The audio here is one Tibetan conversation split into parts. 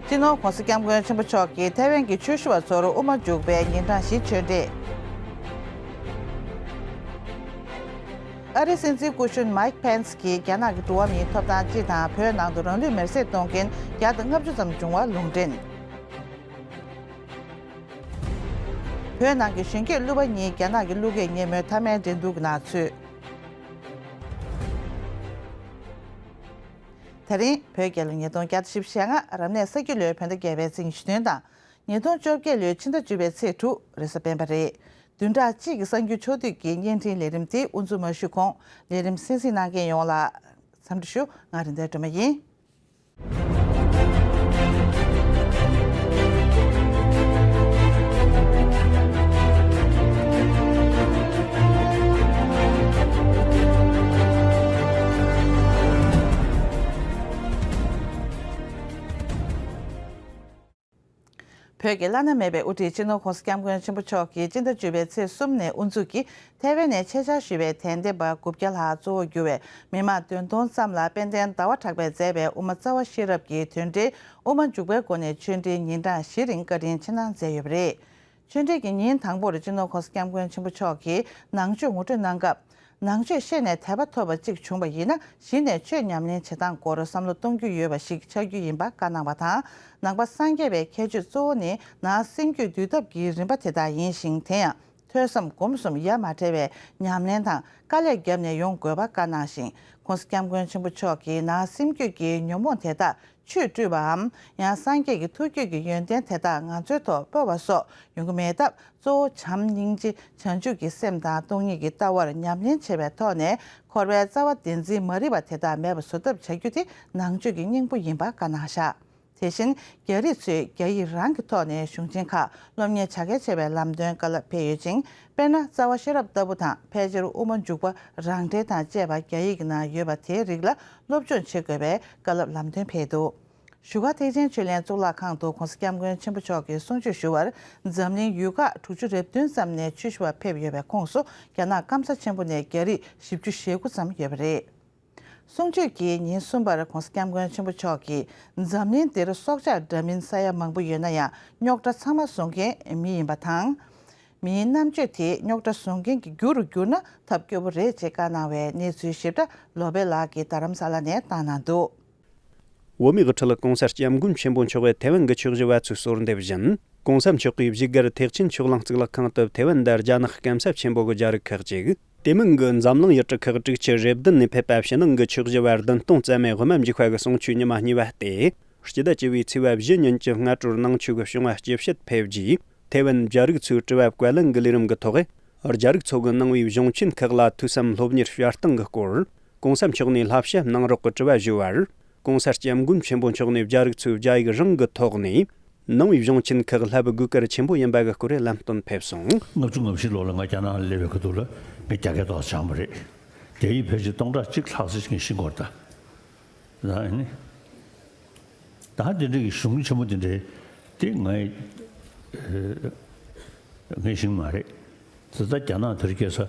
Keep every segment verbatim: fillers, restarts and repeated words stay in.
སྤྱི་ནོར་༸གོང་ས་༸སྐྱབས་མགོན་ཆེན་པོ་མཆོག་གིས་ཐའེ་ཝན་གྱི་ཆོས་ཞུ་བ་ཚོར་དབུ་མ་འཇུག་པའི་ཉིན་གྲངས་བཞི་ཆོས་འབྲེལ། ཨ་རིའི་སྲིད་འཛིན་སྐུ་གཞོན་མའིག་ཕེན་སི་གིས་རྒྱ་ནག་གི་འགྲོ་བ་མིའི་ཐོབ་ཐང་སྤྱི་དང་བོད་ནང་དུ་རང་ལུས་མེར་སྲེག་གཏོང་མཁན་བརྒྱ་དང་ལྔ་བཅུ་ཙམ་བྱུང་བ་ལུང་འདྲེན། བོད་ནང་གི་གཞོན་སྐྱེས་གླུ་པ་གཉིས་རྒྱ་ནག་གི་གླུ་སྐད་སྙན་མོའི་མཐའ་མའི་འགྲན་བསྡུར་གྱི་ནང་ཚུད། དེ་རིང་བོད་རྒྱལ་ལོ་ཉིས་སྟོང་བརྒྱ་དང་བཞི་བཅུ་ཞེ་ལྔ་རབ་གནས་ས་ཁྱི་ལོའི་བོད་ཟླ་བརྒྱད་པའི་ཚེས་ཉི་ཤུ་བདུན་དང་། ཉིས་སྟོང་བཅོ་བརྒྱད་ལོའི་ཕྱི་ཟླ་བཅུ་པའི་ཚེས་དྲུག་རེས་གཟའ་སྤེན་པ་རེད། བདུན་ཕྲག་གཅིག་གི་གསར་འགྱུར་ཕྱོགས་བསྡུས་ཀྱི་བརྙན་འཕྲིན་ལས་རིམ་དེ་དབུ་འཛུགས་མ་ཞུས་གོང་ལས་རིམ་གསན་གཟིགས་གནང་མཁན་ཡོངས་ལ་འཚམས་འདྲི་ཞུ། ང་རིན་ལྡན་སྒྲོལ་མ་ཡིན། བོད་ཀྱི་བླ་ན་མེད་པའི་དབུ་ཁྲིད་སྤྱི་ནོར་༸གོང་ས་༸སྐྱབས་མགོན་ཆེན་པོ་མཆོག་གིས་སྤྱི་ཟླ་བཅུ་པའི་ཚེས་གསུམ་ནས་དབུ་འཛུགས་ཀྱིས་ཐའེ་ཝན་ནས་ཆེད་བཅར་ཞུས་པའི་དད་ལྡན་པ་དགུ་བརྒྱ་ལྷག་གཙོ་བོར་གྱུར་བའི་མི་མང་བདུན་སྟོང་ཙམ་ལ་དཔལ་ལྡན་ཟླ་བ་གྲགས་པས་མཛད་པའི་དབུ་མ་རྩ་བ་ཤེས་རབ་ཀྱི་དོན་འགྲེལ་དབུ་མ་འཇུག་པའི་སྒོ་ནས་ཆོས་འབྲེལ་ཉིན་གྲངས་བཞི་རིང་བཀའ་དྲིན་ཆེ་གནང་མཛད་ཡོད་པ་རེད། ཆོས་འབྲེལ་གྱི་ཉིན་དང་པོར་སྤྱི་ནོར་༸གོང་ས་༸སྐྱབས་མགོན་ཆེན་པོ་མཆོག་གིས་ནང་ཆོས་ངོ་སྤྲོད་གནང་སྐབས། ནང་ཆོས་ཤེས་ནས་དད་པ་ཐོབ་པ་གཅིག་བྱུང་བ་ཡིན་ན་གཞི་ནས་ཆོས་ཉམས་ལེན་བྱེད་སྟངས་སྐོར་བསམ་བློ་གཏོང་རྒྱུ་ཡོད་པ་ཞིག་ཆགས་རྒྱུ་ཡིན་པ་བཀའ་གནང་བ་དང་། ནང་པ་སངས་རྒྱས་པའི་ཁྱད་ཆོས་གཙོ་བོ་ནི་ནང་སེམས་རྒྱུད་འདུལ་ཐབས་ཀྱི་རིམ་པ་དེ་དག་ཡིན་ཞིང་། དེ་ཡང་ཐོས་བསམ་སྒོམ་གསུམ་ཡ་མ་བྲལ་བའི་ཉམས་ལེན་དང་དཀའ་ལས་བརྒྱབ་ནས་ཡོང་དགོས་པ་བཀའ་གནང་ཞིང་། ༸གོང་ས་༸སྐྱབས་མགོན་ཆེན་པོ་མཆོག་གིས་ནང་སེམས་རྒྱུད་ཀྱི་ཉོན་མོངས་དེ་དག་ཆུས་བཀྲུས་པའམ། ཡང་སངས་རྒྱས་ཀྱི་ཐུགས་རྒྱུད་ཀྱི་ཡོན་ཏན་དེ་དག་ང་ཚོའི་ཐོག་སྤེལ་བ་སོགས་ཡོང་གི་མེད་སྟབས། གཙོ་བོ་བྱམས་སྙིང་རྗེ་བྱང་ཆུབ་ཀྱི་སེམས་དང་སྟོང་ཉིད་ཀྱི་ལྟ་བར་ཉམས་ལེན་བྱེད་པའི་ཐོག་ནས་འཁོར་བའི་རྩ་བ་བདེན་འཛིན་མ་རིག་པ་དེ་དག་མེད་པར་བཟོ་ཐབས་བྱ་རྒྱུ་དེ་ནང་ཆོས་ཀྱི་སྙིང་པོ་ཡིན་པ་བཀའ་གནང་བཞག་དེ་བཞིན་རྒྱ་རིགས་ཚོས་རྒྱ་ཡིག་རང་གི་ཐོག་ནས་གཞུང་ཆེན་ཁག་སློབ་གཉེར་བྱ་གལ་ཆེ་བའི་ལམ་སྟོན་བཀའ་སློབ་ཕེབས་ཡོད་ཅིང་། དཔེར་ན། རྩ་བ་ཤེས་རབ་ལྟ་བུ་དང་། ཕལ་ཆེར་དབུ་མ་འཇུག་པ་རང་འགྲེལ་དང་བཅས་པ་རྒྱ་ཡིག་གི་ནང་ཡོད་པ་དེའི་རིགས་ལ་སློབ་སྦྱོང་བྱེད་དགོས་པའི་བཀའ་སློབ་ལམ་སྟོན་ཕེབས་འདུག་བཞུགས་སྒར་ཐེག་ཆེན་ཆོས་གླིང་གཙུག་ལག་ཁང་དུ་༸གོང་ས་༸སྐྱབས་མགོན་ཆེན་པོ་མཆོག་གིས་གསུང་ཆོས་ཞུ་བར། འཛམ་གླིང་ཡུལ་ཁག་དྲུག་ཅུ་རེ་བདུན་ཙམ་ནས་ཆོས་ཞུ་བར་ཕེབས་ཡོད་པའི་ཁོངས་སུ། རྒྱ་ནག་སྐམ་ས་ཆེན་པོ་ནས་རྒྱ་རིགས་བཞི་བཅུ་ཞེ་དགུ་ཙམ་ཡོད་པ་རེད། གསུང་ཆོས་ཀྱི་ཉིན་གསུམ་པར་༸གོང་ས་༸སྐྱབས་མགོན་ཆེན་པོ་མཆོག་གིས། འཛམ་གླིང་འདིར་སྲོག་ཆགས་འདྲ་མིན་ས་ཡ་མང་པོ་ཡོད་ན་ཡང་། རྙོག་དྲ་ཚང་མ་བཟོ་མཁན་མི་ཡིན་པ་དང་། མིའི་རྣམ་དཔྱོད་དེ་རྙོག་དྲ་བཟོ་མཁན་གྱི་རྒྱུ་རུ་གྱུར་ན་ཐབས་སྐྱོ་པོ་རེད་ཅེས་བཀའ་གནང་བའི་གནས་ཚུལ་ཞིབ་ཕྲ་ལོ་པཎ་ལགས་ཀྱིས་རྡ་རམ་ས་ལ་ནས་བཏང་གནང་འདུག་བོད་མིའི་དབུ་ཁྲིད་༸གོང་ས་༸སྐྱབས་མགོན་ཆེན་པོ་མཆོག་གིས་ཐའེ་ཝན་གྱི་ཆོས་ཞུ་བ་ཚོའི་གསོལ་འདེབས་བཞིན། ༸གོང་ས་མཆོག་གིས་བཞུགས་སྒར་ཐེག་ཆེན་ཆོས་གླིང་གཙུག་ལག་ཁང་དུ་ཐའེ་ཝན་དང་རྒྱ་ནག་སྐམ་ས་ཆེན་པོ་གི་རྒྱ་རིགས་ཁག་ཅིག་དེ་མིན་གྱི་འཛམ་གླིང་ཡུལ་གྲུ་ཁག་དྲུག་ཅུ་རེ་བདུན་ནས་ཕེབས་པ་ཕྱི་ནང་གི་ཆོས་ཞུ་བ་བདུན་སྟོང་ཙམ་མས་དབུ་མ་འཇུག་པ་གི་གསུང་ཆོས་ཉི་མ་གཉིས་པ་སྟེ། སྤྱི་ཟླ་བཅུ་པའི་ཚེས་པ་བཞི་ཉིན་གྱི་སྔ་དྲོར་ནང་ཆོས་ཀྱི་བྱུང་བ་ཅི་བྱེད་ཕེབས་རྗེས། ཐའེ་ཝན་རྒྱ་རིགས་ཚོའི་དྲི་བ་བཀའ་ལན་གྱི་ལས་རིམ་གྱི་ཐོག་རྒྱ་རིགས་ཚོ་གི་ནང་པའི་གཞུང་ཆེན་ཁག་ལ་ཐོས་བསམ་སློབ་གཉེར་བྱ་སྟངས་ཀྱི་སྐོར། ༸གོང་ས་མཆོག་ནས་བསླབ་བྱ་གནང་རོགས་ཀྱི་དྲི་བ་ཞུ་བར། ༸གོང་ས་༸སྐྱབས་མགོན་ཆེན་པོ་མཆོག་ནས་རྒྱ་རིགས་ཚོས་རྒྱ་ཡིག་རང་གི་ཐོག་ནས་ནང་པའི་གཞུང་ཆེན་ཁག་བསླབ་དགོས་གལ་ཆེན་པོ་ཡིན་པ་གི་སྐོར་ལམ་སྟོན་ཕེབས་སོང་། ལྔ་བཅུ་ང་བཞི་ལོ་ལ་ང་རྒྱ་ནག་ལ་སླེབས་པའི་ཁ་ཐུག་ལ་ངས་རྒྱ་སྐད་ཏོག་ཙམ་སྦྱངས་པ་རེད། རྒྱ་ཡིག་ཕལ་ཆེར་སྟོང་ཕྲག་གཅིག་ལྷག་ཙམ་ཞིག་ངས་ཤེས་ཀྱི་ཡོད་རེད་ད། ད་ཨ་ནི། ད་དེ་འདྲ་གི་གཞུང་ཆེན་མོ་དེ་འདྲའི་དེ་ངས་ངས་ཤེས་ཀྱི་མ་རེད། དེ་ད་རྒྱ་ནག་དེར་སྐྱེས་ས་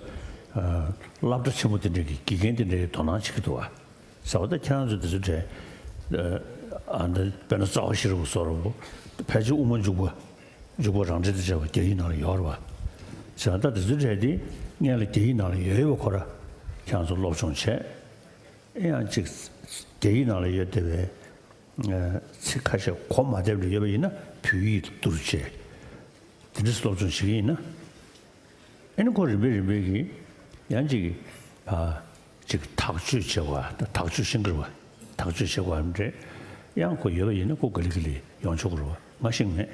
སློབ་གྲྭ་ཆེན་མོ་དེ་འདྲ་གི་དགེ་རྒན་དེ་འདྲའི་དོ་སྣང་བྱེད་ཀྱི་འདུག་བ། ཟེར་བ་ད་ཁྱེད་རང་ཚོ་དེ་ཚོ་འདྲ། ཨ་ནི་དཔེར་ན་རྩ་བ་ཤེས་རབ་བཟོ་འདྲ་བོ། ཕལ་ཆེར་དབུ་མ་འཇུག་པ། འཇུག་པ་རང་འགྲེལ་དང་བཅས་པ་རྒྱ་ཡིག་ནང་ལ་ཡོད་རེད་བ། ཟེར་བ་ད་དེ་ཚོ་འདྲ་དེ་སྔོན་ལ་རྒྱ་ཡིག་ནང་ལ་ཡོད་ཡོད་པ་ཁོ་ར་ཁྱེད་རང་ཚོ་སློབ་སྦྱོང་བྱས། ཨེ་ཡང་ཅིག་རྒྱ་ཡིག་ནང་ལ་ཡོད་བསྡད་པའི་ཚིག་ཁ་ཤས་གོ་མ་བསྡད་པ་ཡོད་པ་ཡིན་ན་བོད་ཡིག་ཏུ་བསྒྱུར་བྱས། དེ་འདྲ་སློབ་སྦྱོང་བྱེད་ཀྱི་ཡིན་ན། ཨེ་ནི་ཁོ་རིམ་པས་རིམ་པས་ཀྱིས་ཡང་ཅིག་ཨ་ཅིག་དག་བཅོས་བྱེད་པ་དང་། དག་བཅོས་ཤིང་གི་རེད་བ། དག་བཅོས་བྱེད་པའམ་འདྲ། ཡང་ཁོ་ཡོད་པ་ཡིན་ན་ཁོ་ག་ལེ་ག་ལེ་ཡོང་ཆོག་གི་རེད་བ། ང་ཤེས་ཀྱི་མེད།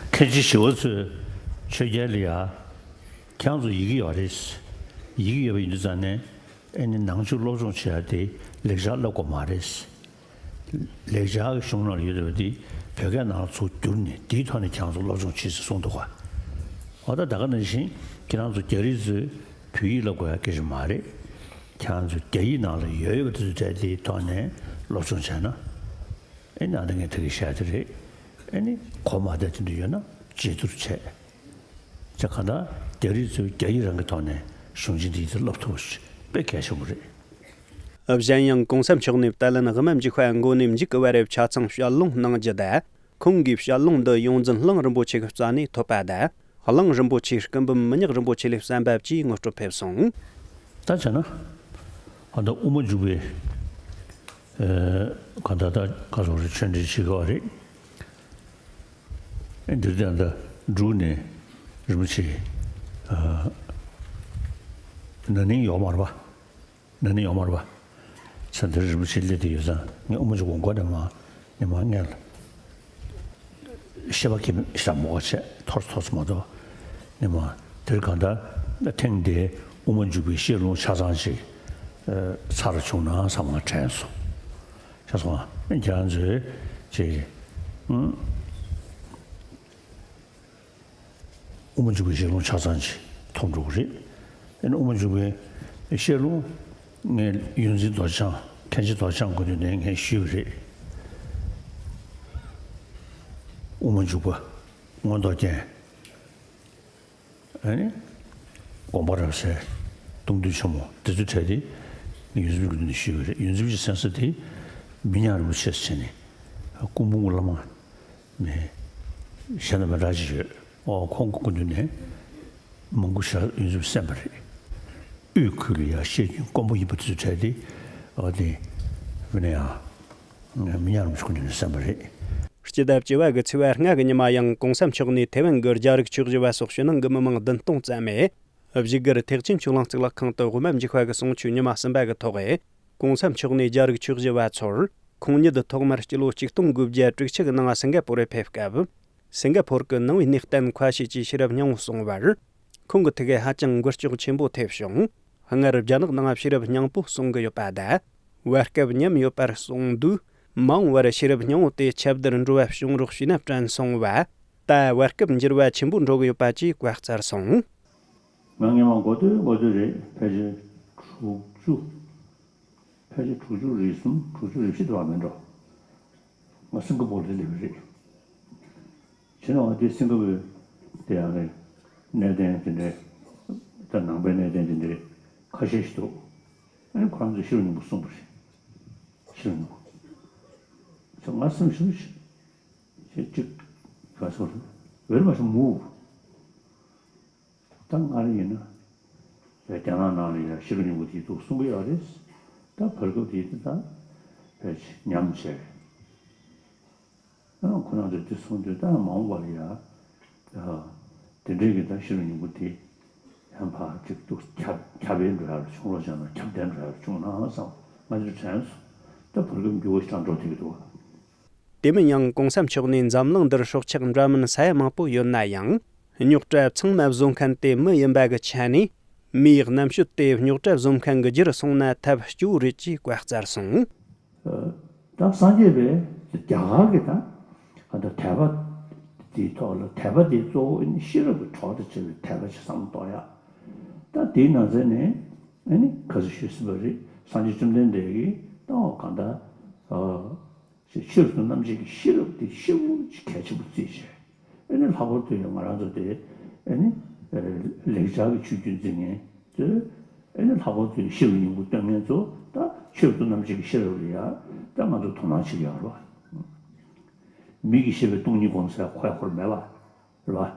མཁན་ཆེན་ཞི་བ་འཚོས་ཆོས་རྒྱལ་ལ་ཡ། ཁྱེད་རང་ཚོ་ཡི་གེ་ཡོད་རེད། ཡི་གེ་ཡོད་པ་ཡིན་དུས་ཙང་ནས་ཨེ་ནི་ནང་ཆོས་སློབ་སྦྱོང་བྱེད་ཡ་དེ་ལེགས་སྦྱར་བསླབ་དགོས་མ་རེད། ལེགས་སྦྱར་གྱི་གཞུང་ནང་ལ་ཡོད་བསྡད་པ་དེ་བོད་སྐད་ནང་ལ་ཚུར་བསྒྱུར་ནས་དེའི་ཐོག་ནས་ཁྱེད་རང་ཚོ་སློབ་སྦྱོང་བྱེད་ཟེར་གསུངས་འདུག་ག་འོ་ད་ད་ག་ནང་བཞིན་ཁྱེད་རང་ཚོ་རྒྱ་རིགས་ཚོས་བོད་ཡིག་བསླབ་དགོས་ཡ་སྐད་ཆ་མ་རེད། ཁྱེད་རང་ཚོ་རྒྱ་ཡིག་ནང་ལ་ཡོད་ཡོད་པ་དེ་ཚོ་འདྲ་དེའི་ཐོག་ནས་སློབ་སྦྱོང་བྱས་ན། ཨེ་ནི་ཨ་ད་ངས་ད་གིན་བཤད་དེ་རེད། ཨེ་ནི་གོ་མ་བདེ་དེ་འདྲ་ཡོད་ན་བརྗེ་བསྡུར་བྱས། ཅེས་གང་ལྟར་རྒྱ་རིགས་ཚོས་རྒྱ་ཡིག་རང་གི་ཐོག་ནས་གཞུང་ཆེན་འདི་ཡིག་ཏུ་བསླབ་ཐུབ་པ་དཔེ་གལ་ཆེན་པོ་རེད། གཞན་ཡང་༸གོང་ས་མཆོག་ནས་ཏཱ་ལན་དབུ་མ་འཇུག་པ་མགོ་ནས་མཇུག་གི་བར་ཆ་ཚང་དཔྱད་ལོང་གནང་རྒྱུ་དང་ ཁོང་གིས་བཤད་ལུང་འདི་ཡོངས་འཛིན་གླིང་རིན་པོ་ཆེ་གི་རྩ་ནས་ཐོབ་པ་དང་། གླིང་རིན་པོ་ཆེའི་སྐུ་འབུམ་མི་ཉག་རིན་པོ་ཆེ་ལས་གསན་པ་བཅས་ངོ་སྤྲོད་ཕེབས་སོང་། ད་བྱས་ན། ཨ་ད་དབུ་མ་འཇུག་པའི་ཨེ་ག་ད་ད་ག་སོགས་རེ་ཆོས་འབྲེལ་བྱེད་དགོས་རེད། ཨེ་འདིར་ད་ད་འབྲུག་ནས་རིན་པོ་ཆེ་ཨ་ན་ནིང་ཡོག་མར་བ། ན་ནིང་ཡོག་མར་བ། ཚེ་འདིར་རིན་པོ་ཆེ་སླེབས་དེ་ཡོད་ཙང་ངས་དབུ་མ་འཇུག་གོང་གོ་ནས་མ་ནས་མ་ངས་ལ། ཤེས་པ་ཁྱིམ་ཞག་མོ་བ་བྱས་ཐོར་ཐོར་མ་གཏོགས་ནི་མ། དེར་གང་ལྟར་ཐེངས་འདིའི་དབུ་མ་འཇུག་པའི་བཤད་ལུང་ཆ་ཚང་ཞིག་ཚར་བྱུང་ན་བསམ་ང་དྲན་སོང་། ཤ་སོང་ཨ་ཁྱེད་རང་ཚོས་ཅིག་དབུ་མ་འཇུག་པའི་བཤད་ལུང་ཆ་ཚང་ཅིག་ཐོབ་འགྲོ་གི་རེད། དབུ་མ་འཇུག་པའི་བཤད་ལུང་ངས་ཡོངས་འཛིན་རྡོ་རྗེ་འཆང་མཁན་ཆེན་རྡོ་རྗེ་འཆང་སྐུ་མདུན་ནས་ངས་ཞུས་པ་རེད། དབུ་མ་འཇུག་པ་མངོན་རྟོགས་རྒྱན། ཨ་ནི་དགོངས་པ་རབ་གསལ། གཏོང་ཐུན་ཆེན་མོ་འདི་ཚོའི་གྲས་དེ་ངས་ཡོངས་འཛིན་སྐུ་མདུན་ནས་ཞུས་པ་རེད། ཡོངས་འཛིན་གྱི་གསན་ས་དེ་མི་ཉག་རིན་པོ་ཆེ་ཟེར་ནས་སྐུ་འབུམ་གྱི་བླ་མ་མི་གཞན་དང་མི་འདྲ་ཅིག་ཡོད། ཨོ་ཁོང་གི་སྐུ་མདུན་ནས་མང་པོ་ཞིག་ཡོངས་འཛིན་གསན་པ་རེད། དབུས་ཁུལ་ལ་ཡང་བཤད་རྒྱུན་དཀོན་པོ་ཡིན་པ་དེ་ཚོའི་གྲས་དེ་ཨ་དེ་མི་ནས་ཡང་མི་ཉག་རིན་པོ་ཆེ་སྐུ་མདུན་ནས་གསན་པ་རེད། སྤྱི་ཟླ་བཅུ་བ་གི་ཚེས་པ་ལྔ་གི་ཉི་མ་ཡང་གོང་ས་མཆོག་ནས་ཐེ་ཝན་གྱི་རྒྱ་རིགས་ཆོས་བཞི་བ་སོགས་ཕྱི་ནང་གི་མི་མང་བདུན་སྟོང་ཙམ་མས་བཞུགས་སྒར་ཐེག་ཆེན་ཆོས་གླིང་གཙུག་ལག་ཁང་དུ་དབུ་མ་འཇུག་པ་གི་གསུང་ཆོས་ཉི་མ་གསུམ་པ་གི་ཐོག་གོང་ས་མཆོག་ནས་རྒྱ་རིགས་ཆོས་བཞི་བ་ཚོར་ཁོང་ཉིད་ཐོག་མར་སྤྱི་ལོ་ཆིག་སྟོང་དགུ་བརྒྱ་དྲུག་ཅུ་གི་ནང་སིང་ག་པོར་ཕེབས་སྐབས། སིང་ག་པོར་གྱི་ནང་པའི་གནས་བརྟན་མཁར་ཤེལ་གྱི་ཤེས་རབ་སྙིང་པོ་གསུང་བར། ཁོང་གི་ཐུགས་ཀ་ཧ་ཅང་མགུ་སྐྱོག་ཆེན་པོ་ཐེབས་བྱུང་། སྔར་རྒྱ་ནག་ནང་ཤེས་རབ་སྙིང་པོ་གསུང་གི་ཡོད་པ་དང་། བར་སྐབས་ཉམས་ཡོད་པར་གསུངས་དུས། མ་འོངས་པར་ཤེས་རབ་སྙིང་པོ་དེ་ཁྱབ་བརྡལ་འགྲོ་བ་བྱུང་རོགས་ཞེས་ནན་དྲན་སོང་བ། ད་བར་སྐབས་འགྱུར་བ་ཆེན་པོ་འགྲོ་གི་ཡོད་པ་བཅས་བཀའ་སྩལ་སོང་། ང་སྔས་མ་འགོ་སྟོད་འགོ་སྟོད་རེད། ཕལ་ཆེར་དྲུག་ཅུ། ཕལ་ཆེར་དྲུག་ཅུ་རེ་གསུམ་དྲུག་ཅུ་རེ་བཞི་དུ་བ་མིན་འགྲོ། ང་སིང་ག་པོར་ལ་སླེབས་པ་རེད། བྱས་ན་ང་དེ་སིང་ག་པོའི་དེ་ཡང་རེད། གནས་བརྟན་དེ་འདྲའི་ད་ནང་པའི་གནས་བརྟན་དེ་འདྲའི་ཁ་ཤས་ཤིག་འདུག་ཨ་ནི་ཁོ་རང་ཚོས་ཤེས་རབ་སྙིང་པོ་གསུངས་པ་རེད། ཤེས་རབ་སྙིང་པོ། ང་སེམས་ཞེ་པོ་ཅིག་ག་སོ་རེད། very much moved། ད་སྔར་ཡིན་ན་རྒྱ་ནག་ནང་ལ་ཡང་ཤེས་རབ་སྙིང་པོ་དེ་འདུག་གསུང་གི་ཡོད་རེད། ད་བར་སྐབས་དེ་ད་ཕལ་ཆེར་ཉམས་བྱས། ཁོ་རང་ཚོས་དེ་གསུང་དུས་ད་མ་འོངས་པ་ལ་ཡང་དེ་འདྲའི་གི་ད་ཤེས་རབ་སྙིང་པོ་དེ་ཡང་ཕར་ཅིག་ཏུ་ཁྱབ་ཁྱབ་པའི་འགྲོ་ཡ་ལ་བྱུང་རོགས་བྱས་ན་ཁྱབ་གདལ་འགྲོ་ཡ་ལ་བྱུང་ན་བསམ་ང་ཚོས་དྲན་སོང་། ད་བར་སྐབས་འགྱུར་བ་ཞིག་འགྲོ་ཐུབ་ཀྱི་འདུག་དེ་མིན་ཡང་གོང་ས་མཆོག་ནས་འཛམ་གླིང་འདིར་སྲོག་ཆགས་འདྲ་མིན་ས་ཡ་མང་པོ་ཡོད་ན་ཡང་། རྙོག་དྲ་ཚང་མ་བཟོ་མཁན་དེ་མི་ཡིན་པ་གི་ཆ་ནས། མིའི་རྣམ་དཔྱོད་དེ་རྙོག་དྲ་བཟོ་མཁན་གི་རྒྱུར་སོང་ན་ཐབས་སྐྱོ་བོ་རེད་ཅེས་བཀའ་སྩལ་སོང་། ད་སངས་རྒྱས་པས་རྒྱ་གར་གྱི་ད་ད་དད་པ་དེའི་ཐོག་ལ་དད་པ་དེ་གཙོ་བོ་ཤེས་རབ་ཀྱི་གྲོགས་དང་བཅས་པའི་དད་པ་ཅིག་བསམ་བློ་གཏོང་ཡག་ད་དེའི་ནང་ཚན་ནས་ཨ་ནི་ག་ཚོད་ཞུས་ཟིན་པ་རེད། སངས་རྒྱས་བཅོམ་ལྡན་འདས་ཀྱིས་ད་གང་ལྟར། ཞེས་ཆོས་སུ་རྣམ་འབྱེད་ཀྱི་ཤེས་རབ་དེ་ཤེས་པོ་ཅིག་གལ་ཆེན་པོ་བརྩིས་བྱས། ཨེ་ནི་ལྷག་པར་དུ་ཡང་ང་རང་ཚོ་དེ་ཨེ་ནི་ལེགས་སྦྱར་གྱི་ཆོས་བརྒྱུད་འཛིན་མཁན་ཚོས་ཨེ་ནི་ལྷག་པར་དུ་ཡང་ཤེས་རབ་སྙིང་པོ་སྟོན་མཁན་ཚོ་ད་ཆོས་སུ་རྣམ་འབྱེད་ཀྱི་ཤེས་རབ་ལ་ཡང་ད་ང་ཚོ་དོ་སྣང་བྱེད་ཀྱི་ཡོད་རེད་བ། མིག་གིས་ཤེས་པའི་སྟོང་ཉིད་སྒོམ་ཟེར་ཁོ་ཡ་ཁོ་ར་མེད་བ། རེད་བ། རེད་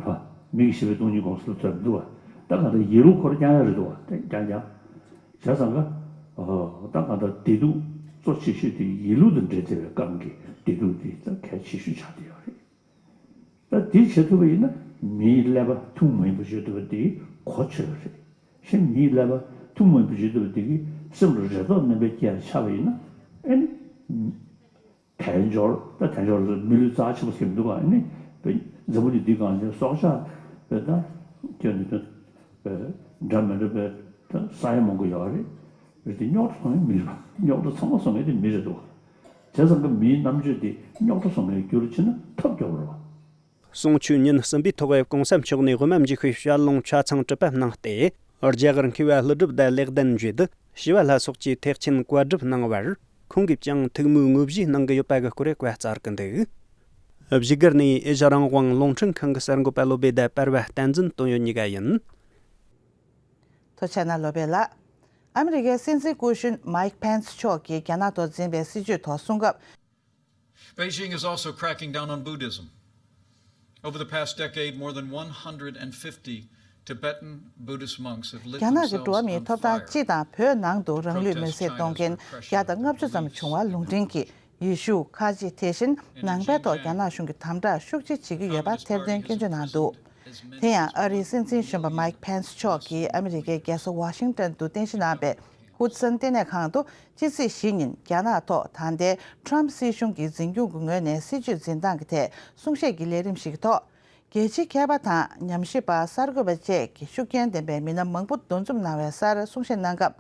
བ། མིག་གིས་ཤེས་པའི་སྟོང་ཉིད་སྒོམ་ཟེར་ལ་ཐོན་མི་འདུག་བ། ད་ག་ད་ཡིན་ལུགས་ཁོ་ར་རྐྱང་ཡ་རེད་འདུག་བ། ད་རྐྱང་རྐྱང་། བྱས་ཙང་ཀ། ད་གང་ལྟར་བདེ་སྡུག་གཙོ་ཆེ་ཤོས་དེ་ཡིན་ལུགས་དང་འབྲེལ་བསྡད་པའི་སྐབས་ཀྱི་བདེ་སྡུག་དེ་ད་གལ་ཆེ་ཤོས་ཆགས་བསྡད་ཡོད་རེད། ད་དེ་བྱེད་ཐུབ་པ་ཡིན་ན་མིའི་ཀླད་པ་ཐུན་མོང་མ་ཡིན་པ་བྱེད་ཐུབ་པ་དེ་གོ་ཆོད་པ་རེད། གཞན་མིའི་ཀླད་པ་ཐུན་མོང་མ་ཡིན་པ་བྱེད་ཐུབ་པ་དེ་གིས་སེམས་ལ་རེ་དོགས་རྣམ་པ་སྐྱེ་ཡ་ཆགས་པ་ཡིན་ན་ཨེ་ནི། དལ་འབྱོར་ད་དལ་འབྱོར་ལ་མི་ལུས་རྩ་ཆེན་པོ་ཟེར་མི་འདུག་ག་ཨ་ནི་བས་འཛམ་བུ་གླིང་འདི་སྒང་ནས་སྲོག་ཆགས་བས་ད་ཁྱོད་ནི་ད་བས་འདྲ་མི་འདྲ་བས་ད་ས་ཡ་མང་པོ་ཡོད་རེད། བས་དེ་རྙོག་དྲ་སོང་ཡ་མི་རེད་པ། རྙོག་དྲ་ཚང་མ་སོང་ཡ་དེ་མི་རེད་འདུག་ག་བྱས་ཙང་ཀ་མིའི་རྣམ་དཔྱོད་དེ་རྙོག་དྲ་སོང་ཡ་རྒྱུ་རུ་ཕྱིན་ན་ཐབས་སྐྱོ་བོ་རེད་པ། གསུང་ཆོས་ཉིན་གསུམ་པའི་ཐོག་གོང་ས་མཆོག་ནས་དབུ་མ་འཇུག་པའི་བཤད་ལུང་ཆ་ཚང་གྲུབ་པ་གནང་སྟེ། རྒྱ་གར་མཁས་པ་ཀླུ་སྒྲུབ་དང་ལེགས་ལྡན་འབྱེད། ཞི་བ་ལྷ་སོགས་ཀྱིས་ཐེག་ཆེན་བཀའ་སྒྲུབ་གནང་བར། ཁོང་གིས་ཀྱང་ཐུགས་སྨོན་དངོས་བཞེས་གནང་གི་ཡོད་པ་གི་སྐོར་བཀའ་སྩལ་གི་འདུག་བཞུགས་སྒར་ནས་ཨེ་ཤ་རང་དབང་རླུང་འཕྲིན་ཁང་གི་གསར་འགོད་པ་བློ་བྷེ་དང་པར་བ་བསྟན་འཛིན་དོན་ཡོད་གཉིས་ཀ་ཡིན། ཐུགས་རྗེ་གནང་བློ་བྷེ་ལགས། ཨ་མི་རི་ཀའི་སྲིད་འཛིན་སྐུ་གཞོན་མཱིག་ཕེན་སི་མཆོག་གིས་རྒྱ་ནག་ཐོག་འཛིན་པའི་སྲིད་བྱུས་ཐོག་གསུང་སྐབས། Beijing is also cracking down on Buddhism. Over the past decade, more than one hundred fifty Tibetan Buddhist monks have lit རྒྱ་ནག་གི་འགྲོ་བ་མིའི་ཐོབ་ཐང་སྤྱི་དང་བོད་ནང་དུ་རང་ལུས་མེར་སྲེག་གཏོང་མཁན་བརྒྱ་དང་ལྔ་བཅུ་ཙམ་བྱུང་བ་ལུང་འདྲེན་གྱིས་ཡེ་ཤུ། ཁ་ཆེ། དེ་བཞིན་ནང་པའི་ཐོག་རྒྱ་ནག་གཞུང་གིས་དམ་དྲག་ཤུགས་ཆེ་བྱེད་ཀྱི་ཡོད་པ་ཐེར་འདོན་སྐྱོན་བརྗོད་གནང་འདུག་དེ་ཡང་ཨ་རིའི་སྲིད་འཛིན་གཞོན་པ་མའིག་ཕེན་སི་མཆོག་གིས་ཨ་མི་རི་ཀའི་རྒྱལ་ས་ཝ་ཤིང་ཏོན་དུ་རྟེན་གཞི་གནང་པའི་ཧུད་སན་ལྟེ་གནས་ཁང་དུ་ཕྱི་ཚེས་བཞི་ཉིན་རྒྱ་ནག་ཐོག་ད་ལྟའི་ཁྲམ་སྲིད་གཞུང་གི་འཛིན་སྐྱོང་གི་ངོས་ནས་སྲིད་བྱུས་འཛིན་སྟངས་ཀྱི་ཐད་གསུང་བཤད་ཀྱི་ལས་རིམ་ཞིག་གི་ཐོག་རྒྱལ་སྤྱིའི་མཁས་པ་དང་ཉམས་ཞིབ་པ། གསར་འགོད་པ་བཅས་ཀྱི་ཤུགས་རྐྱེན་ལྡན་པའི་མི་སྣ་མང་པོ་འདུ་འཛོམས་གནང་བའི་སར་གསུང་བཤད་གནང་སྐབས།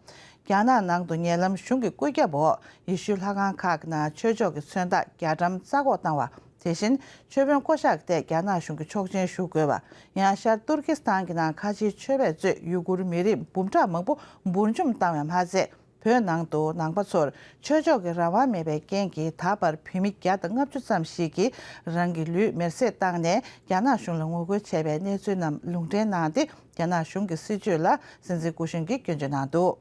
རྒྱ་ནག་ནང་དུ་ཉེ་ལམ་གཞུང་གི་བཀོད་ཁྱབ་འོག་ཡེ་ཤུའི་ལྷ་ཁང་ཁག་གི་ནང་ཆོས་ཕྱོགས་ཀྱི་མཚོན་རྟགས་རྒྱ་གྲམ་རྩ་འགོག་བཏང་བ། དེ་བཞིན་ཆོས་དཔོན་བསྐོ་གཞག་ཐད་རྒྱ་ནག་གཞུང་གི་ཆོག་མཆན་ཞུ་དགོས་པ། ཡང་ཤར་ཏུར་ཀི་སི་ཐན་གྱི་ནང་ཁ་ཆེའི་ཆོས་པས་གཙོས་ཡུ་གུར་མི་རིགས་འབུམ་ཕྲག་མང་པོ་འབུར་འཇོམས་བཏང་བས་མ་ཚད། བོད་ནང་དུ་ནང་པ་ཚོར་ཆོས་ཕྱོགས་ཀྱི་རང་དབང་མེད་པའི་རྐྱེན་གྱིས་ད་བར་བོད་མི་བརྒྱ་དང་ལྔ་བཅུ་ཙམ་ཞིག་གིས་རང་གི་ལུས་མེར་སྲེག་བཏང་ནས་རྒྱ་ནག་གཞུང་ལ་ངོ་རྒོལ་བྱས་པའི་གནས་ཚུལ་རྣམས་ལུང་འདྲེན་གནང་སྟེ། རྒྱ་ནག་གཞུང་གི་སྲིད་བྱུས་ལ་སྲིད་འཛིན་སྐུ་ཞབས་ཀྱིས་སྐྱོན་བརྗོད་གནང་འདུག་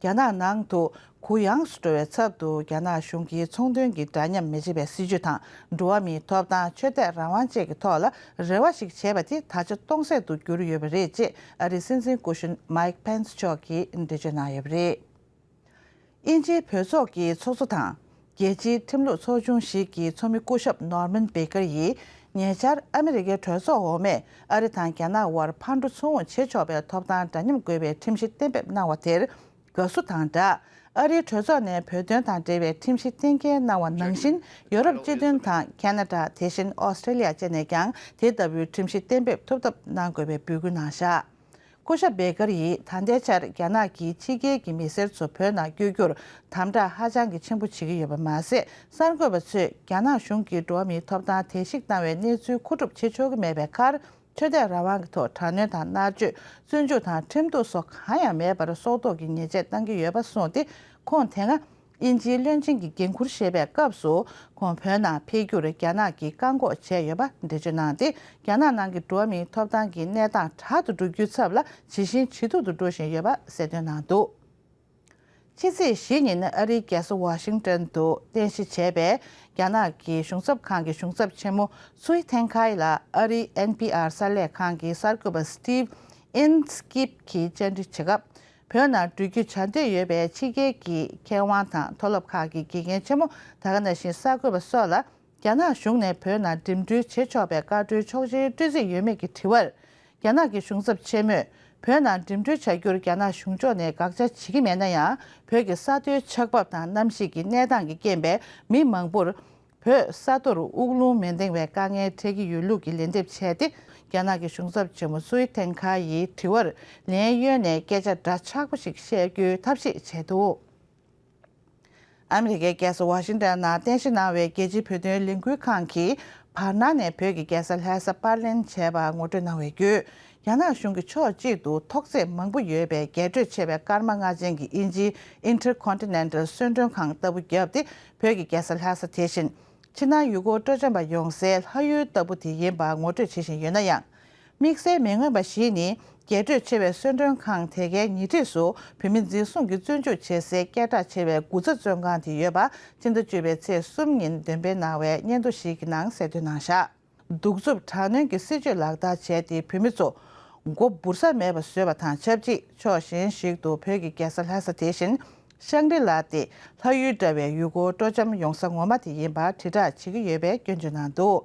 རྒྱ་ནག་ནང་དུ་གུ་ཡངས་སུ་འགྲོ་བའི་ཚབ་ཏུ་རྒྱ་ནག་གཞུང་གིས་ཚོང་དོན་གྱི་འདྲ་མཉམ་མི་བྱེད་པའི་སྲིད་བྱུས་དང་། འགྲོ་བ་མིའི་ཐོབ་ཐང་། ཆོས་དད་རང་དབང་བཅས་ཀྱི་ཐོག་ལ་རེ་བ་ཞིག་བྱས་པ་དེ་ད་ཆ་སྟོང་ཟད་དུ་གྱུར་ཡོད་པ་རེད་ཅེས་ཨ་རིའི་སྲིད་འཛིན་སྐུ་གཞོན་མའིག་ཕེན་སི་མཆོག་གིས་འགྲེལ་བརྗོད་གནང་ཡོད་པ་རེད། དབྱིན་ཇིའི་བོད་ཚོགས་ཀྱི་ཚོགས་གཙོ་དང་། རྒྱལ་སྤྱིའི་ཁྲིམས་ལུགས་ཚོགས་ཆུང་ཞིག་གི་ཚོགས་མི་སྐུ་ཞབས་ནོར་མན་བེ་ཀར་ཡིས། ཉེ་ཆར་ཨ་མི་རི་ཀའི་གྲོས་ཚོགས་འོག་མས་ཨ་རི་དང་རྒྱ་ནག་དབར་ཕར་འགྲོ་ཚུར་འོང་བྱེད་ཆོག་པའི་ཐོབ་ཐང་འདྲ་མཉམ་དགོས་པའི་ཁྲིམས་གཞི་གཏན་འབེབས་གནང་བ་དེར་དགའ་བསུ་དང་སྦྲགས། ཨ་རིའི་གྲོས་ཚོགས་ནས་བོད་དོན་དང་འབྲེལ་བའི་ཁྲིམས་གཞི་གཏན་འཁེལ་གནང་བ་ནང་བཞིན། ཡོ་རོབ་སྤྱི་མཐུན་དང་ཁེ་ན་ཌ། དེ་བཞིན་ཨོ་སི་ཀྲེ་ལི་ཡ་བཅས་ནས་ཀྱང་དེ་ལྟ་བུའི་ཁྲིམས་གཞི་གཏན་འབེབས་ཐུབ་ཐབས་གནང་དགོས་པའི་འབོད་སྐུལ་གནང་བཞག་སྐུ་ཞབས་བེ་ཀར་ཡིས་ད་ལྟའི་ཆར་རྒྱ་ནག་གིས་ཕྱི་རྒྱལ་གྱི་མི་སེར་ཚོ་བོད་ནང་བསྐྱོད་རྒྱུར་དམ་དྲག་ཧ་ཅང་གི་ཆེན་པོ་བྱེད་ཀྱི་ཡོད་པ་མ་ཟད། གསར་འགོད་པ་ཚོས་རྒྱ་ནག་གཞུང་གིས་འགྲོ་བ་མིའི་ཐོབ་ཐང་བརྡལ་བཤིག་བཏང་བའི་གནས་ཚུལ་མཁོ་སྒྲུབ་བྱེད་ཆོག་གི་མེད་པའི་ཁར། ཆོས་དད་རང་དབང་གི་ཐོག་དྲག་གནོན་དང་མནར་གཅོད། བཙོན་འཇུག་དང་ཁྲིམས་གཏུག་སོགས་གང་ཡང་མེད་པར་སྲོག་ཐོག་གི་ཉེས་ཆད་བཏང་གི་ཡོད་པ་གསུངས་ཏེ། ཁོང་དེ་སྔ་དབྱིན་ཇིའི་བློན་ཆེན་གྱི་འགན་འཁུར་བཞེས་པའི་སྐབས་སུ། ཁོང་བོད་ནང་ཕེབས་རྒྱུར་རྒྱ་ནག་གིས་བཀག་འགོག་བྱས་ཡོད་པ་འགྲེལ་བརྗོད་གནང་སྟེ། རྒྱ་ནག་ནང་གི་འགྲོ་བ་མིའི་ཐོབ་ཐང་གི་གནས་སྟངས་དྲག་ཏུ་འགྲོ་རྒྱུའི་ཚབ་ལ་ཇེ་ཞན་ཇེ་སྡུག་ཏུ་འགྲོ་བཞིན་ཡོད་པ་གསལ་སྟོན་གནང་འདུག་ཕྱི་ཚེས་བཞི་ཉིན་ཨ་རིའི་རྒྱལ་ས་ཝ་ཤིང་ཏོན་དུ་རྟེན་གཞི་བྱས་པའི་རྒྱ་ནག་གི་གཞུང་ཚབ་ཁང་གི་གཞུང་ཚབ་ཆེན་མོ་ཚུའེ་ཐེན་ཁའེ་ལ་ཨ་རིའི་ཨེན་པི་ཨར་གསར་ལས་ཁང་གི་གསར་འགོད་པ་སི་ཏིབ་ཨིན་སི་ཀིབ་གིས་བཅར་འདྲི་བྱེད་སྐབས། བོད་ནང་འགྲུལ་སྐྱོད་བྱ་འདོད་ཡོད་པའི་ཕྱི་རྒྱལ་གྱི་མཁས་དབང་དང་མཐོ་སློབ་ཁག་གི་དགེ་རྒན་ཆེན་མོ་ད་ག་ནང་བཞིན་གསར་འགོད་པ་སོགས་ལ། རྒྱ་ནག་གཞུང་ནས་བོད་ནང་འགྲིམ་འགྲུལ་བྱེད་ཆོག་པའི་བཀའ་འཁྲོལ་ཆོག་མཆན་སྤྲོད་རྩིས་ཡོད་མེད་ཀྱི་དྲི་བར། རྒྱ་ནག་གི་གཞུང་ཚབ་ཆེན་མོས། བོད་ནང་འགྲིམ་འགྲུལ་བྱ་རྒྱུར་རྒྱ་ནག་གཞུང་ཕྱོགས་ནས་དགག་བྱ་བྱེད་ཀྱི་མེད་ན་ཡང་། བོད་ཀྱི་ས་མཐོའི་ཆགས་བབ་དང་གནམ་གཤིས་ཀྱི་གནས་སྟངས་ཀྱི་རྐྱེན་པས། མི་མང་པོར་བོད་ས་མཐོར་དབུགས་རླུང་མི་འདང་བའི་དཀའ་ངལ་འཕྲད་ཀྱི་ཡོད་ལུགས་ཀྱི་ལན་འདེབས་བྱས་ཏེ། རྒྱ་ནག་གི་གཞུང་ཚབ་ཆེན་མོ་ཚུའེ་ཐེན་ཁ་ཡིས་དྲི་བར་ལན་གཡོལ་ནས་སྐད་ཆ་འདྲ་ཆགས་པོ་ཞིག་བཤད་རྒྱུའི་ཐབས་ཤེས་བྱས་འདུག་ཨ་མི་རི་ཀའི་རྒྱལ་ས་ཝ་ཤིང་ཏོན་ནང་རྟེན་གཞི་གནང་བའི་རྒྱལ་སྤྱིའི་བོད་དོན་ལས་འགུལ་ཁང་གིས། བར་སྣང་ནས་བོད་ཀྱི་རྒྱལ་ས་ལྷ་ས་པར་ལེན་བྱས་པ་ངོ་སྤྲོད་གནང་བའི་བརྒྱུད། རྒྱ་ནག་གཞུང་གིས་ཕྱོགས་གཅིག་ཏུ་ཐོག་བརྩེགས་མང་པོ་ཡོད་པའི་རྒྱས་སྤྲོས་ཆེ་བའི་སྐར་མ་ལྔ་ཅན་གྱི་དབྱིན་ཇིའི་ཨིན་ཊར་ཁོན་ཊི་ནེན་ཊལ་གསོལ་མགྲོན་ཁང་ལྟ་བུ་བརྒྱབ་སྟེ། བོད་ཀྱི་རྒྱལ་ས་ལྷ་ས་དེ་བཞིན། ཕྱི་ནང་ཡུལ་སྐོར་སྤྲོ་འཆམ་པ་ཡོང་སའི་ལྷ་ཡུལ་ལྟ་བུ་དེ་ཡིན་པ་ངོ་སྤྲོད་བྱེད་བཞིན་ཡོད་ན་ཡང་། དམིགས་བསལ་མི་མངོན་པ་ཞིག་ནི། རྒྱས་སྤྲོས་ཆེ་བའི་གསོལ་མགྲོན་ཁང་དེ་གའི་ཉེ་འཁྲིས་སུ་བོད་མི་འཛིན་བཟུང་གིས་བཙོན་འཇུག་བྱེད་སའི་སྐད་གྲགས་ཆེ་བའི་དགུ་ཚ་བཙོན་ཁང་དེ་ཡོད་པ། ཕྱི་ཟླ་བཅུ་པའི་ཚེས་གསུམ་ཉིན་འདོན་སྤེལ་གནང་བའི་སྙན་ཐོ་ཞིག་གི་ནང་གསལ་སྟོན་གནང་བཞག་གདུག་རྩུབ་དྲག་གནོན་གྱི་སྲིད་བྱུས་ལག་བསྟར་བྱས་ཏེ། བོད་མི་ཚོ་མགོ་འབུར་ས་མེད་པ་བཟོས་པ་དང་ཆབས་ཅིག་ཕྱོགས་གཞན་ཞིག་ཏུ་བོད་ཀྱི་རྒྱལ་ས་ལྷ་ས་དེ་བཞིན་ཤང་རི་ལ་སྟེ། ལྷ་ཡུལ་འདྲ་བའི་ཡུལ་སྐོར་སྤྲོ་འཆམ་ཡོང་ས་ངོ་མ་དེ་ཡིན་པར་དྲིལ་བསྒྲགས་བྱེད་ཀྱི་ཡོད་པའི་སྐྱོན་བརྗོད་གནང་འདུག་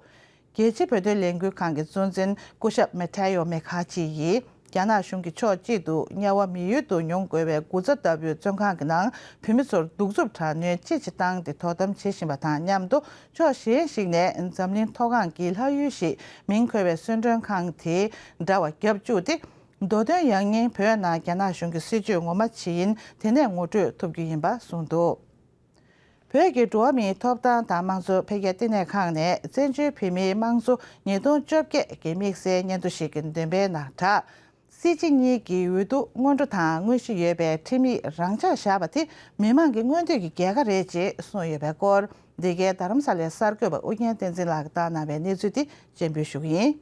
རྒྱལ་སྤྱིའི་བོད་དོན་ལས་འགུལ་ཁང་གི་གཙོ་འཛིན་སྐུ་ཞབས་མེ་ཐེ་ཡོ་མེ་ཁ་ཆི་ཡིས། རྒྱ་ནག་གཞུང་གིས་ཕྱོགས་གཅིག་ཏུ་དམྱལ་བ་མི་ཡུལ་དུ་མྱོང་དགོས་པའི་དགུ་ཚ་ལྟ་བུའི་བཙོན་ཁང་གི་ནང་བོད་མི་ཚོར་གདུག་རྩུབ་དྲག་གནོན་ཅི་ཆེ་བཏང་སྟེ་དོ་དམ་བྱེད་བཞིན་པ་དང་མཉམ་དུ། ཕྱོགས་གཞན་ཞིག་ནས་འཛམ་གླིང་མཐོ་སྒང་གི་ལྷ་ཡུལ་ཞེས་མིང་འཁོད་པའི་གསོལ་མགྲོན་ཁང་དེ་འདྲ་བ་བརྒྱབ་བཅུག་སྟེ། མདོ་དོན་ཡང་སྙིང་བོད་ནང་རྒྱ་ནག་གཞུང་གི་སྲིད་བྱུས་ངོ་མ་ཇི་ཡིན་དེ་ནས་ངོ་སྤྲོད་ཐུབ་རྒྱུ་ཡིན་པ་གསུངས་འདུག་བོད་ཀྱི་འགྲོ་བ་མིའི་ཐོབ་ཐང་དང་དམངས་གཙོ་འཕེལ་རྒྱས་ལྟེ་གནས་ཁང་ནས་བཙན་བྱོལ་བོད་མིའི་དམངས་གཙོ་ཉིས་སྟོང་བཅོ་བརྒྱད་ཀྱི་དམིགས་བསལ་སྙན་ཐོ་ཞིག་གི་འདོན་སྤེལ་ནང་དྲ། སྲིད་སྤྱི་གཉིས་ཀྱི་འོས་བསྡུ་སྔོན་འགྲོ་དང་དངོས་གཞི་ཡོད་པའི་ཁྲིམས་ཡིག་རང་འཇགས་བཞག་པ་དེ་མི་མང་གི་མངོན་འདོད་ཀྱི་རྒྱལ་ཁ་རེད་ཅེས་གསུངས་ཡོད་པའི་སྐོར། འདི་གའི་རྡ་རམ་ས་ལའི་གསར་འགོད་པ་ཨུ་རྒྱན་བསྟན་འཛིན་ལགས་བཏང་གནང་བའི་གནས་ཚུལ་དེ་སྤྱན་འབུལ་ཞུ་གི་ཡིན།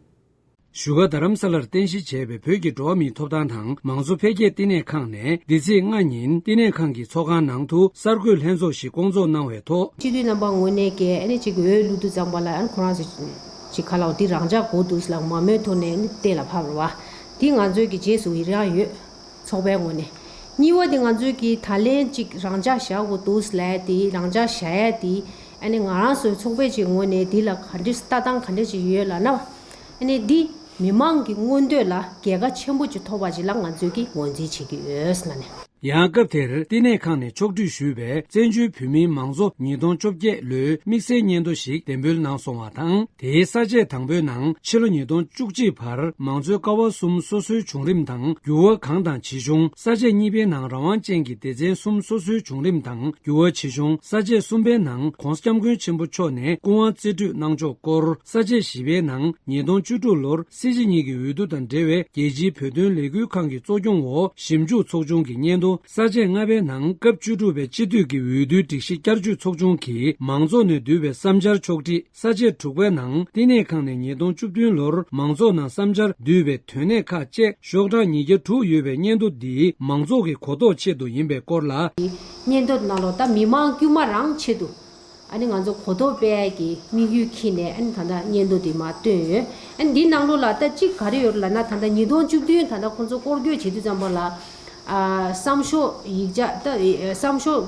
བཞུགས་སྒར་རྡ་རམ་ས་ལར་རྟེན་གཞི་བྱས་པའི་བོད་ཀྱི་འགྲོ་བ་མིའི་ཐོབ་ཐང་དང་མང་གཙོ་འཕེལ་རྒྱས་བསྟི་གནས་ཁང་ནས་འདི་ཚེས་ལྔ་ཉིན་བསྟི་གནས་ཁང་གི་ཚོགས་ཁང་ནང་དུ་གསར་འགོད་ལྷན་ཚོགས་ཤིག་བསྐོང་ཚོགས་གནང་བའི་ཐོག་སྤྱི་འཐུས་རྣམ་པ་ངོས་ནས་ཀྱི་ཨ་ནི་ཅིག་འོས་བླུག་དུས་ཙམ་པ་ལ་ཨ་ནི་ཁོ་རང་ཚོ་ཅིག་ག་ལ་འོ་འདི་རང་འཇགས་དགོས་འདུག་ལ་མ་མོས་ཐོག་ནས་ཨ་ནི་གཏན་ལ་ཕབ་རེད་བ། འདི་ང་ཚོའི་གི་རྗེས་སུ་ཡི་རང་ཡོད། ཚོགས་པའི་ངོས་ནས། གཉིས་པ་དེ་ང་ཚོའི་གི་ད་ལན་ཅིག་རང་འཇགས་བཞག་དགོས་འདུག་ལབ་དེ་རང་འཇགས་བཞག་ཡ་དེ་ཨ་ནི་ང་རང་ཚོའི་ཚོགས་པའི་ཅིག་ངོས་ནས་དེ་ལ་ག་འདྲ་ལྟ་སྟངས་ག་འདྲ་ཅིག་ཡོད་ལབ་ན། ཨ་ནི་འདི་མི་མང་གི་མངོན་འདོད་ལ་རྒྱལ་ཁ་ཆེན་པོ་ཅིག་ཐོབ་པ་ཅིག་ལ་ང་ཚོས་ཀྱི་ངོས་འཛིན་བྱེད་ཀྱི་ཡོད་ལབ་ནས། ཡང་སྐབས་དེར་བསྟི་གནས་ཁང་ནས་ཕྱོགས་སྒྲིག་ཞུས་པའི་བཙན་བྱོལ་བོད་མིའི་མང་གཙོ་ཉིས་སྟོང་བཅོ་བརྒྱད་ལོའི་དམིགས་བསལ་སྙན་ཐོ་ཞིག་འདེམས་འབུལ་གནང་སོང་བ་དང་། དེའི་ས་བཅད་དང་པོའི་ནང་ཕྱི་ལོ་ཉིས་སྟོང་བཅུ་གཅིག་བར་མང་གཙོའི་ཀ་བ་གསུམ་སོ་སོའི་བྱུང་རིམ་དང་འགྱུར་བ་གང་དང་ཇི་བྱུང་། ས་བཅད་གཉིས་པའི་ནང་རང་དབང་ཅན་གྱི་སྡེ་ཚན་གསུམ་སོ་སོའི་བྱུང་རིམ་དང་འགྱུར་བ་ཇི་བྱུང་། ས་བཅད་གསུམ་པའི་ནང་༸གོང་ས་༸སྐྱབས་མགོན་ཆེན་པོ་མཆོག་ནས་སྐུ་དབང་རྩིས་སྤྲོད་གནང་ཕྱོགས་སྐོར། ས་བཅད་བཞི་པའི་ནང་ཉིས་སྟོང་བཅུ་དྲུག་ལོར་སྲིད་སྤྱི་གཉིས་ཀྱི་འོས་བསྡུ་དང་འབྲེལ་བའི་རྒྱལ་སྤྱིའི་བོད་དོན་ལས་འགུལ་ཁང་གི་གཙོ་སྐྱོང་འོག་ཞིབ་འཇུག་ཚོགས་ཆུང་གི་སྙན་ཐོ། ས་བཅད་ལྔ་པའི་ནང་སྐབས་བཅུ་དྲུག་པའི་སྤྱི་འཐུས་ཀྱི་འོས་བསྡུའི་སྒྲིག་གཞི་བསྐྱར་བཅོས་ཚོགས་ཆུང་གིས་མང་ཚོགས་ནས་བསྡུས་པའི་བསམ་འཆར་ཕྱོགས་སྒྲིག། ས་བཅད་དྲུག་པའི་ནང་བསྟི་གནས་ཁང་ནས་ཉིས་སྟོང་བཅུ་བདུན་ལོར་མང་ཚོགས་ནང་བསམ་འཆར་བསྡུས་པའི་དོན་གནད་ཁག་བཅས་ཤོག་གྲངས་ཉིས་བརྒྱ་དྲུག་ཡོད་པའི་སྙན་ཐོ་འདིའི་མང་ཚོགས་ཀྱི་གོ་རྟོགས་ཆེད་དུ་ཡིན་པའི་སྐོར་ལ། སྙན་ཐོ་ནང་ལོགས་ད་མི་མང་དཀྱུས་མ་རང་ཆེད་དུ། ཨ་ནི་ང་ཚོ་གོ་རྟོགས་སྤེལ་ཡས་ཀྱི་དམིགས་ཡུལ་འཁྱེར་ནས་ཨ་ནི་ད་ལྟ་སྙན་ཐོ་འདི་མར་བཏོན་ཡོད། ཨ་ནི་འདི་ནང་ལོགས་ལ་ད་གཅིག་ག་རེ་ཡོད་ལབ་ན། ད་ལྟ་ཉིས་སྟོང་བཅུ་བདུན་ད་ལྟ་ཁོང་ཚོ་སྐོར་སྐྱོད་བྱེད་དུས་ཙམ་པ་ལ། ཨ་བསམ་ཤོག་ཡིག་ཆ་ད་བསམ་ཤོག་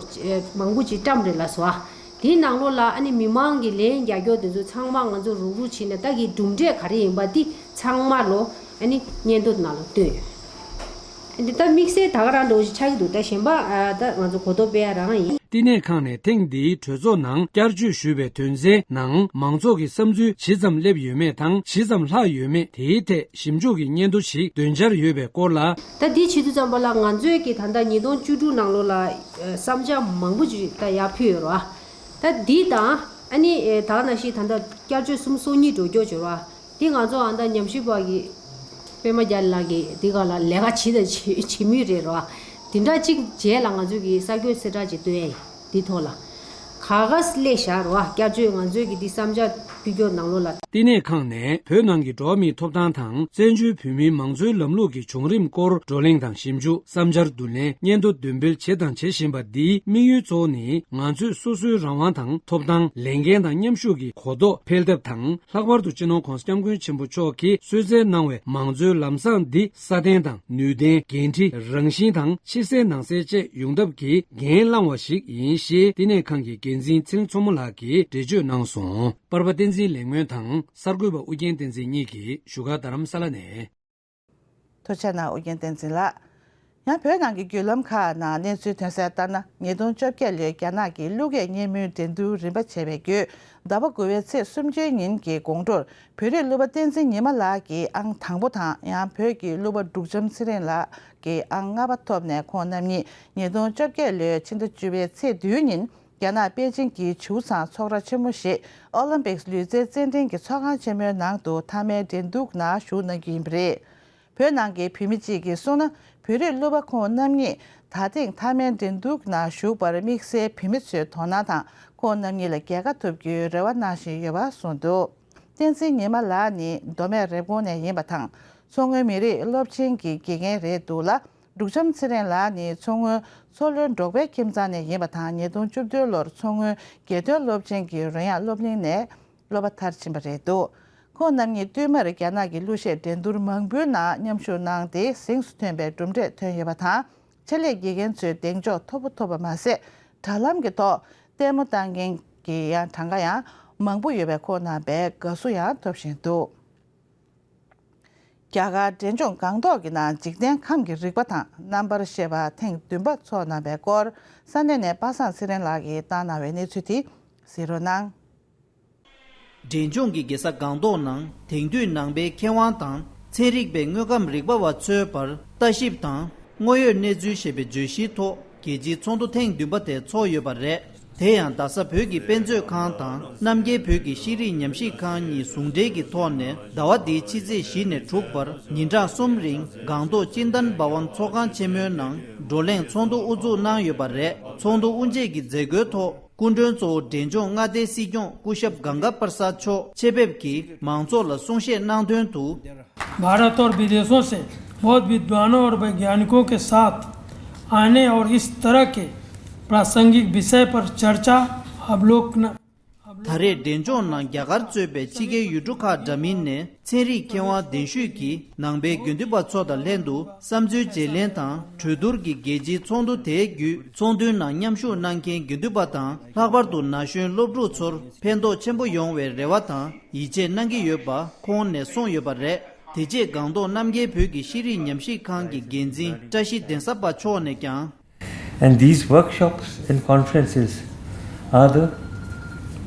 མང་པོ་ཅིག་བཀྲམ་རེད་ལ་སོ། ཨ་དེའི་ནང་ལོགས་ལ་ཨ་ནི་མི་མང་གི་ལན་རྒྱག་རྒྱུ་དེ་ཚོ་ཚང་མ་ང་ཚོ་རུག་རུག་བྱས་ནས་ད་གི་གྲུབ་འབྲས་ག་རེ་ཡིན་པ་འདི་ཚང་མ་ལོ་ཨ་ནི་སྙན་ཐོ་ནང་ལ་བཏོན་ཡོད། འདི་ལྟར་དམིགས་བསལ་ད་ག་རང་འདྲ་བོ་ཞིག་ཆགས་ཀྱི་འདུག་ད་གཞན་པ་ཨ་ད་ང་ཚོ་གོ་རྟོགས་སྤེལ་ཡ་རང་ཡིན། བསྟི་གནས་ཁང་ནས་ཐེངས་འདིའི་གྲོས་ཚོགས་ནང་བསྐྱར་བཅོས་ཞུས་པའི་དོན་ཚན་ནང་མང་ཚོགས་ཀྱི་བསམ་ཚུལ་ཇི་ཙམ་སླེབས་ཡོད་མེད་དང་ཇི་ཙམ་ལྷག་ཡོད་མེད་དེའི་ཐད་ཞིབ་འཇུག་གི་སྙན་ཐོ་ཞིག་འདོན་འཆར་ཡོད་པའི་སྐོར་ལ། ད་འདི་བྱེད་དུས་ཙམ་པ་ལ་ང་ཚོས་ཀྱི་ད་ལྟ་ཉིས་སྟོང་བཅུ་དྲུག་ནང་ལོགས་ལ་བསམ་འཆར་མང་པོ་ཅིག་ད་ཡར་ཕུལ་ཡོད་རེད་བ། ད་འདི་དང་ཨ་ནི་ད་ག་ནང་བཞིན་ད་ལྟ་བསྐྱར་བཅོས་གསུམ་སོ་གཉིས་འགྲོ་རྒྱུ་བྱོས་རེད་བ། འདི་ང་ཚོ་ཨ་ད་ཉམས་ཞིབ་པ་གི་པད་མ་རྒྱལ་ལགས་ཀྱིས་འདི་ག་ལ་ལས་ཀ་བྱེད་དང་བྱེད་བྱེད་མུས་རེད་རོ། འདི་འདྲ་གཅིག་རྗེས་ལ་ང་ཚོས་ཀྱི་གསར་འགོད་གསལ་བསྒྲགས་ཅིག་སྟོན་ཡ་ཡིན། འདི་ཐོག་ལ་ག་ག་སླེབས་བཞག་རོ། བསྐྱར་བཅོས་ང་ཚོས་ཀྱི་འདི་བསམ་འཆར་ཕུལ་རྒྱུ་ནང་ལོགས་ལ། བསྟི་གནས་ཁང་ནས་བོད་ནང་གི་འགྲོ་བ་མིའི་ཐོབ་ཐང་དང་བཙན་བྱོལ་བོད་མིའི་མང་གཙོའི་ལམ་ལུགས་ཀྱི་བྱུང་རིམ་སྐོར་བགྲོ་གླེང་དང་ཞིབ་འཇུག་བསམ་འཆར་བསྡུ་ལེན་སྙན་ཐོ་འདོན་སྤེལ་བྱེད་དང་བྱེད་བཞིན་པ་འདིའི་དམིགས་ཡུལ་གཙོ་བོ་ནི་ང་ཚོས་སོ་སོའི་རང་དབང་དང་ཐོབ་ཐང་ལས་འགན་དང་མཉམ་ཞུགས་ཀྱི་གོ་རྟོགས་འཕེལ་ཐབས་དང་། ལྷག་པར་དུ་སྤྱི་ནོར་༸གོང་ས་༸སྐྱབས་མགོན་ཆེན་པོ་མཆོག་གིས་གསོལ་སྩལ་གནང་བའི་མང་གཙོའི་ལམ་བཟང་འདི་སྲ་བརྟན་དང་ནུས་ལྡན། འགན་འཁྲི། རང་བཞིན་དང་ཕྱི་གསལ་ནང་གསལ་བཅས་ཡོང་ཐབས་ཀྱི་འགན་བླངས་པ་ཞིག་ཡིན་ཞེས་བསྟི་གནས་ཁང་གི་འགན་འཛིན་ཚེ་རིང་མཚོ་མོ་ལགས་ཀྱིས་འགྲེལ་བརྗོད་གནང་སོང་། པར་པ་བསྟན་འཛིན་ལེགས་སྨོན་དང་གསར་འགོད་པ་ཨུ་རྒྱན་བསྟན་འཛིན་གཉིས་ཀྱིས་བཞུགས་སྒར་རྡ་རམ་ས་ལ་ནས། ཐུགས་རྗེ་གནང་ཨུ་རྒྱན་བསྟན་འཛིན་ལགས། ཡང་བོད་ནང་གི་བརྒྱུད་ལམ་ཁག་ནང་གནས་ཚུལ་ཐོན་གསལ་ལྟར་ན། ཉིས་སྟོང་བཅོ་བརྒྱད་ལོའི་རྒྱ་ནག་གི་གླུ་སྐད་སྙན་མོའི་འགྲན་བསྡུར་རིམ་པ་བྱས་པའི་བརྒྱུད། ཟླ་བ་དགུ་པའི་ཚེས་སུམ་ཅུའི་ཉིན་གྱི་དགོང་དྲོར་བོད་རིགས་གླུ་པ་བསྟན་འཛིན་ཉི་མ་ལགས་ཀྱིས་ཨང་དང་པོ་དང་། ཡང་བོད་ཀྱི་གླུ་པ་འབྲུག་བྱམས་ཚེ་རིང་ལགས་ཀྱིས་ཨང་ལྔ་པ་ཐོབ་ནས། ཁོང་རྣམ་གཉིས་ཉིས་སྟོང་བཅོ་བརྒྱད་ལོའི་ཕྱི་ཟླ་བཅུ་པའི་ཚེས་བདུན་ཉིན་རྒྱ་ནག་པེ་ཅིང་གི་བྱིའུ་ཚང་ཚོགས་ར་ཆེན་མོ་ཞེས་ཨོ་ལིམ་པིག་ལུས་རྩལ་རྩེད་འགྲན་གྱི་ཚོགས་ཁང་ཆེན་མོའི་ནང་དུ་མཐའ་མའི་འགྲན་བསྡུར་ནང་ཞུགས་གནང་རྒྱུ་ཡིན་པ་རེད། བོད་ནང་གི་བོད་མི་གཅིག་གིས་གསུངས་ན། བོད་རིགས་གླུ་པ་ཁོང་རྣམ་གཉིས་ད་ཐེངས་མཐའ་མའི་འགྲན་བསྡུར་ནང་ཞུགས་པར་དམིགས་བསལ་བོད་མི་ཚོའི་དོ་སྣང་དང་། ཁོང་རྣམ་གཉིས་ལ་རྒྱལ་ཁ་ཐོབ་རྒྱུའི་རེ་བ་གནང་བཞིན་ཡོད་པ་གསུངས་འདུག་བསྟན་འཛིན་ཉི་མ་ལགས་ནི་མདོ་སྨད་རེབ་གོང་ནས་ཡིན་པ་དང་། མཚོ་སྔོན་མི་རིགས་སློབ་ཆེན་གྱི་དགེ་རྒན་རེད་འདུག་ལ། འབྲུག་བྱམས་ཚེ་རིང་ལགས་ནི་མཚོ་སྔོན་མཚོ་ལྷོའི་འབྲོག་པའི་ཁྱིམ་ཚང་ནས་ཡིན་པ་དང་། ཉིས་སྟོང་བཅུ་བདུན་ལོར་མཚོ་སྔོན་དགེ་ཐོན་སློབ་ཆེན་གྱི་རོལ་དབྱངས་སློབ་གླིང་ནས་སློབ་པ་མཐར་ཕྱིན་པ་རེད་འདུག་ཁོང་རྣམ་གཉིས་བསྟུད་མར་རྒྱ་ནག་གི་གླུ་གཞས་འགྲན་བསྡུར་མང་པོའི་ནང་མཉམ་ཞུགས་གནང་སྟེ། གཟེངས་སུ་ཐོན་པའི་གྲུབ་འབྲས་ཐོན་ཡོད་པ་དང་། ཆེད་ལས་དགེ་རྒན་ཚོའི་གདེང་འཇོག་མཐོ་པོ་ཐོབ་པ་མ་ཟད། དྲ་ལམ་གྱི་ཐོག་ལྟད་མོ་ལྟ་མཁན་གྱི་ཡང་གྲངས་ཀ་ཡང་མང་པོ་ཡོད་པས། ཁོང་རྣམ་པས་དགའ་བསུ་ཡང་ཐོབ་བཞིན་འདུག་རྒྱ་གར་འབྲས་ལྗོངས་སྒང་ཏོག་གི་ནང་འཇིག་རྟེན་ཁམས་ཀྱི་རིག་པ་དང་རྣམ་པར་ཤེས་པ་ཐེངས་བདུན་པ་འཚོགས་གནང་བའི་སྐོར། ས་གནས་ནས་པ་སངས་ཚེ་རིང་ལགས་ཀྱིས་བཏང་གནང་བའི་གནས་ཚུལ་དེ་གཟིགས་རོགས་གནང་། འབྲས་ལྗོངས་ཀྱི་རྒྱལ་ས་སྒང་ཏོག་ནང་དེང་དུས་ནང་པའི་མཁས་དབང་དང་ཚན་རིག་པའི་དངོས་ཁམས་རིག་པ་བ་ཚོའི་བར་ལྟ་ཞིབ་དང་དངོས་ཡོད་གནས་ཚུལ་ཞེས་པའི་བརྗོད་གཞིའི་ཐོག་རྒྱལ་སྤྱིའི་ཚོགས་འདུ་ཐེངས་བདུན་པ་དེ་འཚོགས་ཡོད་པ་རེད། དེ་ཡང་རྡ་ས་བོད་ཀྱི་དཔེ་མཛོད་ཁང་དང་རྣམ་རྒྱལ་བོད་ཀྱི་ཤེས་རིག་ཉམས་ཞིབ་ཁང་གཉིས་ཟུང་འབྲེལ་གྱི་ཐོག་ནས་ཟླ་བ་འདིའི་ཕྱི་ཚེས་བཞི་ནས་དྲུག་བར་ཉིན་གྲངས་གསུམ་རིང་སྒང་ཏོག་ཅིན་ཏན་བྷ་ཝན་ཚོགས་ཁང་ཆེན་མོའི་ནང་བགྲོ་གླེང་ཚོགས་འདུ་དབུ་འཛུགས་གནང་ཡོད་པ་རེད། ཚོགས་འདུ་དབུ་འབྱེད་ཀྱི་མཛད་སྒོའི་ཐོག་སྐུ་མགྲོན་གཙོ་བོ་འབྲས་ལྗོངས་མངའ་སྡེའི་སྲིད་སྐྱོང་སྐུ་ཞབས་གངྒཱ་པར་སཱད་མཆོག་ཆེད་ཕེབས་ཀྱིས་མང་ཚོགས་ལ་གསུང་བཤད་གནང་དོན་དུ། भारत और विदेशों से बहुत विद्वानों और वैज्ञानिकों के साथ आने और इस तरह के प्रासंगिक विषय पर चर्चा अवलोकन ད་རེས་འབྲས་ལྗོངས་ནང་རྒྱ་གར་གཙོས་པའི་ཕྱི་རྒྱལ་ཡུལ་གྲུ་ཁག་འདྲ་མིན་ནས་ཚན་རིག་མཁས་དབང་གདན་ཞུས་ཀྱིས་ནང་པའི་དགེ་འདུན་པ་ཚོ་དང་ལྷན་དུ་བསམ་ཚུལ་བརྗེ་ལེན་དང་གྲོས་བསྡུར་གྱི་རྒྱལ་སྤྱིའི་ཚོགས་འདུ་དེའི་བརྒྱུད་ཚོགས་འདུའི་ནང་མཉམ་ཞུགས་གནང་མཁན་དགེ་འདུན་པ་དང་ལྷག་པར་དུ་ན་གཞོན་སློབ་ཕྲུག་ཚོར་ཕན་ཐོགས་ཆེན་པོ་ཡོང་བའི་རེ་བ་དང་ཡིད་ཆེས་གནང་གི་ཡོད་པ་ཁོང་ནས་གསུངས་ཡོད་པ་རེད། དེ་རྗེས་སྒང་ཏོག་རྣམ་རྒྱལ་བོད་ཀྱི་ཤེས་རིག་ཉམས་ཞིབ་ཁང་གི་འགན་འཛིན་བཀྲ་ཤིས་གདན་ས་པ་མཆོག་ནས་ཀྱང་། And these workshops and conferences are the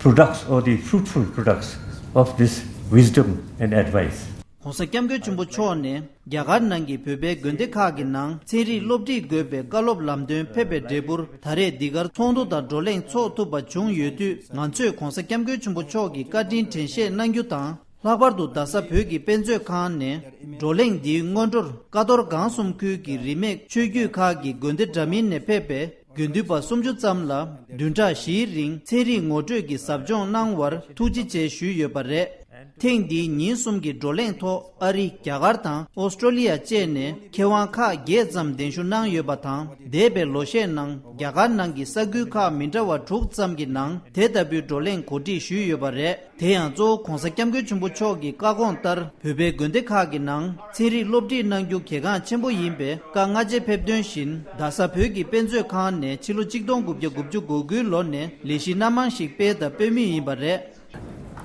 products or the fruitful products of this wisdom and advice. ༸གོང་ས་༸སྐྱབས་མགོན་ཆེན་པོ་མཆོག་ནས་རྒྱ་གར་ནང་གི་བོད་པའི་དགོན་སྡེ་ཁག་གི་ནང་ཚན་རིག་སློབ་ཁྲིད་དགོས་པའི་བཀའ་སློབ་ལམ་སྟོན་ཕེབས་པའི་འབྲས་བུར་ད་རེས་འདི་གར་ཚོགས་འདུ་དང་བགྲོ་གླེང་འཚོགས་ཐུབ་པ་བྱུང་ཡོད་དུས་ང་ཚོས་༸གོང་ས་༸སྐྱབས་མགོན་ཆེན་པོ་མཆོག་གི་བཀའ་དྲིན་དྲན་ཤེས་གནང་རྒྱུ་དང་། ལྷག་པར་དུ་རྡ་ས་བོད་ཀྱི་དཔེ་མཛོད་ཁང་ནས་བགྲོ་གླེང་འདིའི་སྔོན་འགྲོར་ཀ་རྡོར་སྒང་གསུམ་ཁུལ་གྱི་རིས་མེད་ཆོས་བརྒྱུད་ཁག་གི་དགོན་སྡེ་འདྲ་མིན་ནས་ཕེབས་པའི་དགེ་འདུན་པ་སུམ་ཅུ་ཙམ་ལ་བདུན་ཕྲག་བཞིའི་རིང་ཚན་རིག་ངོ་སྤྲོད་ཀྱི་ཟབ་སྦྱོང་གནང་བར་ཐུགས་རྗེ་ཆེ་ཞུས་ཡོད་པ་རེད། ཐེངས་འདིའི་ཉིན་གསུམ་གྱི་བགྲོ་གླེང་ཐོག་ཨ་རི། རྒྱ་གར་དང་ཨོ་སི་ཀྲོ་ལི་ཡ་བཅས་ནས་མཁས་དབང་ཁག་བརྒྱད་ཙམ་གདན་ཞུ་གནང་ཡོད་པ་དང་འདས་པའི་ལོ་ཤས་ནང་རྒྱ་གར་ནང་གི་ས་ཁུལ་ཁག་མི་འདྲ་བ་དྲུག་ཙམ་གྱི་ནང་དེ་ལྟ་བུའི་བགྲོ་གླེང་གོ་སྒྲིག་ཞུས་ཡོད་པ་རེད། དེ་ཡང་གཙོ་བོ་༸གོང་ས་༸སྐྱབས་མགོན་ཆེན་པོ་མཆོག་གི་བཀའ་དགོངས་ལྟར་བོད་པའི་དགོན་སྡེ་ཁག་གི་ནང་ཚན་རིག་སློབ་ཁྲིད་གནང་རྒྱུ་གལ་འགངས་ཆེན་པོ་ཡིན་པས་བཀའ་སྔ་རྗེས་ཕེབས་དོན་བཞིན་རྡ་ས་བོད་ཀྱི་དཔེ་མཛོད་ཁང་ནས་ཕྱི་ལོ་ཆིག་སྟོང་དགུ་བརྒྱ་དགུ་བཅུ་གོ་དགུའི་ལོ་ནས་ལས་གཞི་སྣ་མང་ཞིག་སྤེལ་དང་སྤེལ་མུས་ཡིན་པ་རེད།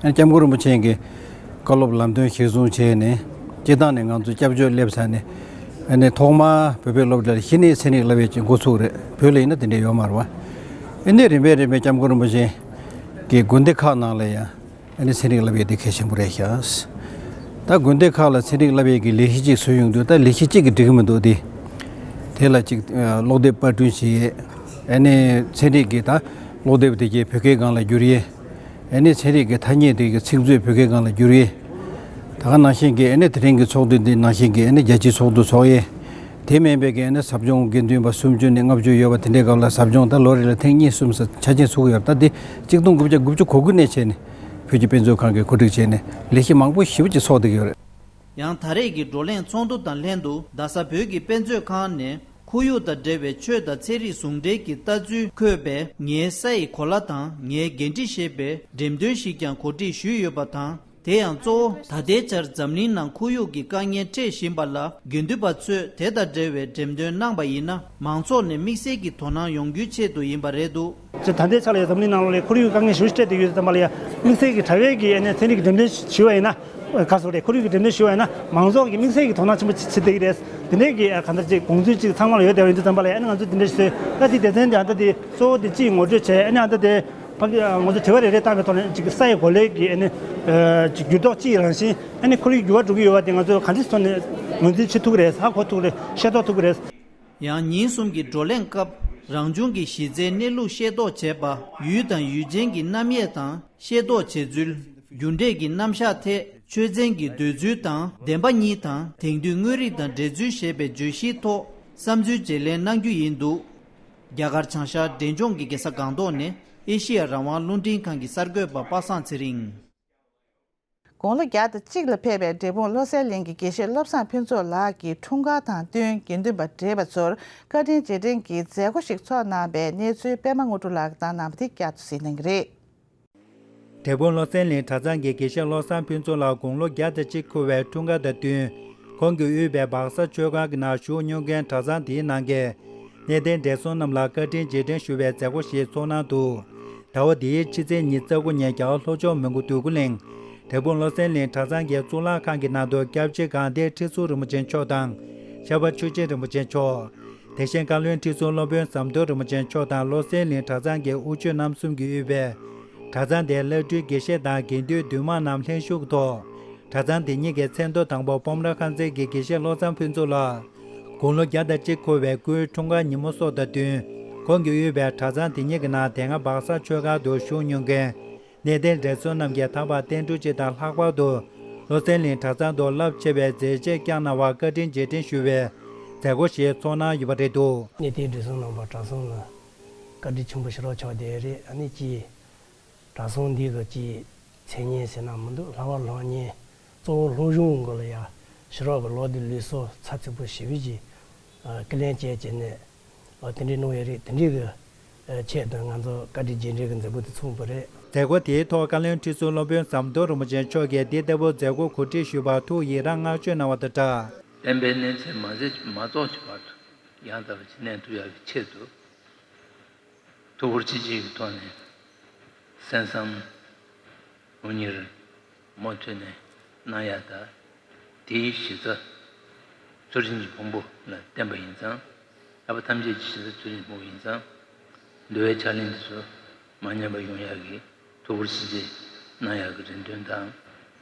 ཨ་ནི་སྐྱབས་མགོན་རིན་པོ་ཆེ་གི་བཀའ་སློབ་ལམ་སྟོན་གཞིར་བཟུང་བྱས་ནས་སྤྱིར་བཏང་ནས་ང་ཚོ་སྐྱབས་བཅོལ་སླེབས་ཚར་ནས་ཨ་ནི་ཐོག་མར་བོད་པའི་སློབ་གྲྭ་ལ་གཞི་ནས་ཚན་རིག་བསླབ་ཡས་ཀྱི་འགོ་ཚུགས་རེད། བོད་ལ་ཡིན་ན་དེ་འདྲ་ཡོད་མ་རེད་བ། ཨ་ནི་རིམ་པས་རིམ་པས་སྐྱབས་མགོན་རིན་པོ་ཆེ་གི་དགོན་སྡེ་ཁག་ནང་ལ་ཡང་ཨ་ནི་ཚན་རིག་བསླབ་ཡས་དེ་གལ་ཆེན་པོ་རེད་ཤག་ད་དགོན་སྡེ་ཁག་ལ་ཚན་རིག་བསླབ་ཡས་ཀྱི་ལས་གཞི་གཅིག་བཟོས་ཡོང་དུས་ད་ལས་གཞི་གཅིག་གིས་འགྲིག་གི་མི་འདུག་སྟེ། དེ་ལ་གཅིག་ཀློག་དེབ་པར་སྐྲུན་བྱེད་ཡས། ཨ་ནི་ཚན་རིག་གི་ད་ཀློག་དེབ་དེ་གའི་བོད་སྐད་སྒང་ལ་བསྒྱུར་ཡས། ཨ་ནི་ཚན་རིག་གི་ཐ་སྙད་དེ་གའི་ཚིག་མཛོད་བོད་སྐད་སྒང་ལ་བསྒྱུར་ཡས། ད་ག་ནང་བཞིན་གྱི་ཨ་ནི་དེ་རིང་གི་ཚོགས་འདུ་འདི་ནང་བཞིན་གྱི་ཨ་ནི་རྒྱ་ཆེའི་ཚོགས་འདུ་ཚོགས་ཡས། དེ་མིན་པའི་གི་ཨ་ནི་ཟབ་སྦྱོང་དགེ་འདུན་པ་སུམ་ཅུ་ནས་ལྔ་བཅུ་ཡོད་པ་དེ་འདྲའི་སྐབས་ལ་ཟབ་སྦྱོང་ད་ལོ་རེ་ལ་ཐེངས་གཉིས་གསུམ་ཙམ་ཆ་རྐྱེན་ཚུགས་ཡོད་རེད། ད་འདི་ཆིག་སྟོང་དགུ་བརྒྱ་དགུ་བཅུ་གོ་དགུ་ནས་བྱས་ནས་བོད་ཀྱི་དཔེ་མཛོད་ཁང་གིས་གོ་སྒྲིག་བྱས་ནས་ལས་གཞི་མང་པོ་ཞེ་པོ་ཅིག་ཚོགས་བསྡད་ཀྱི་ཡོད་རེད། ཡང་ད་རེས་ཀྱི་བགྲོ་གླེང་ཚོགས་འདུ་དང་ལྷན་དུ་རྡ་ས་བོད་ཀྱི་དཔེ་མཛོད་ཁང་ནས་ཁོར་ཡུག་དང་འབྲེལ་བའི་ཆོས་དང་ཚན་རིག་ཟུང་འབྲེལ་གྱི་ལྟ་ཚུལ་འཁོད་པའི་ངའི་ས་ཡི་གོ་ལ་དང་ངའི་འགན་འཁྲི་ཞེས་པའི་འགྲེམས་སྟོན་ཞིག་ཀྱང་གོ་སྒྲིག་ཞུས་ཡོད་པ་དང་། དེ་ཡང་གཙོ་བོ་ད་ལྟའི་ཆར་འཛམ་གླིང་ནང་ཁོར་ཡུག་གི་དཀའ་ངལ་འཕྲད་བཞིན་པ་ལ་དགེ་འདུན་པ་ཚོས་དེ་དང་འབྲེལ་བའི་འགྲེམས་སྟོན་གནང་པ་ཡིན་ན་མང་ཚོགས་ནས་དམིགས་བསལ་གྱི་དོ་སྣང་ཡོང་རྒྱུའི་ཆེད་དུ་ཡིན་པ་རེད་འདུག་ཅེས། ད་ལྟའི་ཆ་ལ་ཡང་འཛམ་གླིང་ནང་ལོགས་ལ་ཁོར་ཡུག་དཀའ་ངལ་ཞེ་པོ་ཅིག་འཕྲད་བསྡད་ཡོད་ཙམ་པ་ལ་ཡང་དམིགས་བསལ་གྱི་དྲ་བའི་གི་ཨ་ནི་ཚན་རིག་གི་འགྲེམས་སྟོན་ཞུས་པ་ཡིན་ན་ག་སོགས་རེད། ཁོར་ཡུག་གི་འགྲེམས་སྟོན་ཞུས་པ་ཡིན་ན་མང་ཚོགས་ཀྱི་དམིགས་བསལ་གྱི་དོ་སྣང་ཆེན་པོ་བྱེད་བསྡད་ཀྱི་རེད། དེ་འདྲའི་གི་གང་ལྟར་ཅིག་དགོངས་ཚུལ་ཅིག་ཚང་མ་ལ་ཡོད་བསྡད་པ་ཡིན་དུས་ཙམ་པ་ལ་ཡང་ཨ་ནི་ང་ཚོས་དེ་འདྲ་ཞིག་བཟོས། ད་དེ་སྡེ་ཚན་དེ་ཨ་ད་དེ་གཙོ་བོ་དེ་གཅིག་ངོ་སྤྲོད་བྱས། ཨ་ནི་ཨ་ད་དེ་ཕ་གི་ང་ཚོ་དྲི་བ་རེ་རེ་བཏང་བའི་ཐོག་ནས་ཅིག་ས་ཡི་གོ་ལའི་གི་ཨ་ནི་ཅིག་འགྱུར་ལྡོག་ཅི་ཡི་རང་བཞིན། ཨ་ནི་ཁོར་ཡུག་འགྱུར་བ་འགྲོ་གི་ཡོད་པ་དེ་ང་ཚོས་གང་ཅིའི་ཐོག་ནས་ངོས་འཛིན་བྱེད་ཐུབ་ཀྱི་རེད། ཧ་གོ་ཐུབ་ཀྱི་རེད། ཤེས་རྟོགས་ཐུབ་ཀྱི་རེད། ཡང་ཉིན་གསུམ་གྱི་བགྲོ་གླེང་སྐབས་རང་བྱུང་གི་གཞི་རྩའི་གནས་ལུགས་ཤེས་རྟོགས་བྱེད་པ། ཡུལ་དང་ཡུལ་ཅན་གྱི་རྣམ་དབྱེ་དང་ཤེས་རྟོགས་བྱེད་ཚུལ། རྒྱུ་འབྲས་ཀྱི་རྣམ་གཞག་ཐད་ཆོས་ཚན་གྱི་འདོད་ཚུལ་དང་བདེན་པ་གཉིས་དང་དེང་དུས་དངོས་རིག་དང་འབྲེལ་ཚུལ་ཞེས་པའི་བརྗོད་གཞིའི་ཐོག་བསམ་ཚུལ་བརྗེ་ལེན་གནང་རྒྱུ་ཡིན་འདུག་རྒྱ་གར་བྱང་ཤར་འབྲས་ལྗོངས་ཀྱི་རྒྱལ་ས་སྒང་ཏོག་ནས་ཨེ་ཤི་ཡ་རང་དབང་རླུང་འཕྲིན་ཁང་གི་གསར་འགོད་པ་པ་སངས་ཚེ་རིང་། དགུང་ལོ་བརྒྱ་དང་གཅིག་ལ་ཕེབས་པའི་འབྲས་སྤུངས་བློ་གསལ་གླིང་གི་དགེ་བཤེས་བློ་བཟང་ཕུན་ཚོགས་ལགས་ཀྱི་འཁྲུངས་སྐར་དང་བསྟུན་དགེ་འདུན་པ་བགྲེས་པ་ཚོར་བཀའ་དྲིན་རྗེས་དྲན་གྱི་མཛད་སྒོ་ཞིག་ཚོགས་གནང་བའི་གནས་ཚུལ་པད་མ་དངོས་གྲུབ་ལགས་ཀྱིས་བཏང་གནང་བ་དེ་བསྐྱར་དུ་གཟིགས་གནང་གི་རེད། འབྲས་སྤུངས་བློ་གསལ་གླིང་གྲྭ་ཚང་གི་དགེ་བཤེས་བློ་བཟང་ཕུན་ཚོགས་ལགས་དགུང་ལོ་བརྒྱ་དང་གཅིག་འཁོར་བའི་འཁྲུངས་སྐར་དང་བསྟུན། ཁོང་གིས་དབུས་པའི་སྦག་ས་ཆོས་ཁང་གི་ནང་བཞུགས་མྱོང་མཁན་གྲྭ་ཚང་དེའི་ནང་གི་གནས་བརྟན་བགྲེས་སོང་རྣམས་ལ་བཀའ་དྲིན་རྗེས་དྲན་ཞུ་བའི་མཛད་སྒོ་ཞིག་ཚོགས་གནང་འདུག་ཟླ་བ་འདིའི་ཕྱི་ཚེས་ཉི་ཤུ་རྩ་དགུ་ཉིན་རྒྱལ་བ་ལྷོ་ཕྱོགས་མོན་གྷོ་འདོད་རྒུ་གླིང་། འབྲས་སྤུངས་བློ་གསལ་གླིང་གྲྭ་ཚང་གི་གཙུག་ལག་ཁང་གི་ནང་དུ་སྐྱབས་རྗེ་སྒང་སྟེང་ཁྲི་ཟུར་རིན་པོ་ཆེ་མཆོག་དང་། ཤར་པ་ཆོས་རྗེ་རིན་པོ་ཆེ་མཆོག་དེ་བཞིན་བཀའ་བློན་ཁྲི་ཟུར་སློབ་དཔོན་ཟམ་གདོང་རིན་པོ་ཆེ་མཆོག་དང་བློ་གསལ་གླིང་གྲྭ་ཚང་གི་དབུ་ཆོས་རྣམ་གསུམ་གྱིས་དབུས་པའི་གྲྭ་ཚང་དེའི་བླ་སྤྲུལ་དགེ་བཤེས་དང་དགེ་འདུན་འདུས་མང་རྣམས་ལྷན་ཞུགས་ཐོག་གྲྭ་ཚང་དེ་ཉིད་ཀྱི་མཚན་ཐོ་དང་པོ་སྤོམ་ར་ཁང་ཚན་གྱི་དགེ་བཤེས་བློ་བཟང་ཕུན་ཚོགས་ལགས་དགུང་ལོ་བརྒྱ་དང་གཅིག་འཁོར་བའི་སྐུའི་འཁྲུངས་སྐར་ཉིན་མོ་སོགས་དང་བསྟུན། ཁོང་གིས་དབུས་པའི་གྲྭ་ཚང་དེ་ཉིད་ཀྱི་ནང་དེ་སྔ་སྦག་ས་ཆོས་ཁང་དུ་བཞུགས་མྱོང་མཁན་གནས་བརྟན་བགྲེས་སོང་རྣམས་ཀྱིས་དམ་པ་བསྟན་འགྲོ་སྤྱི་དང་ལྷག་པར་དུ་བློ་གསལ་གླིང་གྲྭ་ཚང་དུ་རླབས་ཆེ་བའི་མཛད་རྗེས་བསྐྱངས་གནང་བར་བཀའ་དྲིན་རྗེས་དྲན་ཞུ་བའི་མཛད་སྒོ་ཞིག་ཚོགས་གནང་ཡོད་པ་རེད་འདུག་གནས་བརྟན་བགྲེས་སོང་རྣམ་པ་གྲྭ་ཚང་ལ་ བཀའ་དྲིན་ཆེན་པོ་ཞེ་དྲག་ཆགས་བསྡད་རེད། ཨ་ནི་ཅིག་གྲྭ་ཚང་འདི་གི་ཅིག་མཚན་སྙན་ཟེར་ན་མི་འདུག་ལྷ་བ་ལྷ་གཉན་གཙོ་བོ་སློབ་སྦྱོང་སྐོར་ལ་ཡ་ཞེ་དྲག་གི་ལོ་འདི་ལུས་སྲོག་ཚ་ཚིག་པོ་ཞེ་པོ་ཅིག་ཀི་ལན་བཅད་བྱས་ནས་དེ་འདྲའི་གནང་ཡོད་རེད། དེ་འདྲའི་གི་ཆེད་དུ་ང་ཚོ་བཀའ་དྲིན་རྗེས་དྲན་གྱི་མཛད་སྒོ་དེ་ཚོགས་པ་རེད། མཛད་སྒོ་དེའི་ཐོག་བཀའ་བློན་ཁྲི་ཟུར་སློབ་དཔོན་ཟམ་གདོང་རིན་པོ་ཆེ་མཆོག་གིས་འདི་ལྟ་བུ་མཛད་སྒོ་གོ་སྒྲིག་ཞུས་པར་ཐུགས་ཡིད་རངས་བསྔགས་བརྗོད་གནང་བ་དང་སྦྲགས། བསྟན་པའི་གནས་ཚད་མ་ཟད་མ་རྫོགས་ཀྱི་བར་དུ་ཡང་དག་པའི་ཕྱིར་གནས་ཐུབ་ཡག་གི་ཆེད་དུ། ཐུགས་ཁུར་ཆེ་བསྐྱེད་ཀྱི་ཐོག་ནས་གསན་བསམ་དངོས་གཉེར་མུ་མཐུད་ནས་གནང་ཡག་དང་། དེའི་གཞི་རྩ་ཚུལ་ཁྲིམས་ཀྱི་ཕུང་པོ་ལ་བརྟེན་པ་ཡིན་ཙང་། ལྷག་པ་ཐམས་ཅད་ཀྱི་གཞི་རྩ་ཚུལ་ཁྲིམས་ཀྱི་ཕུང་པོ་ཡིན་ཙང་། འདུལ་བའི་ཕྱག་ལེན་དེ་ཚོ་མ་ཉམས་པ་ཡོང་ཡག་གི་ཐུགས་ཁུར་ཆེ་བསྐྱེད་གནང་ཡག་གི་རེ་འདུན་དང་།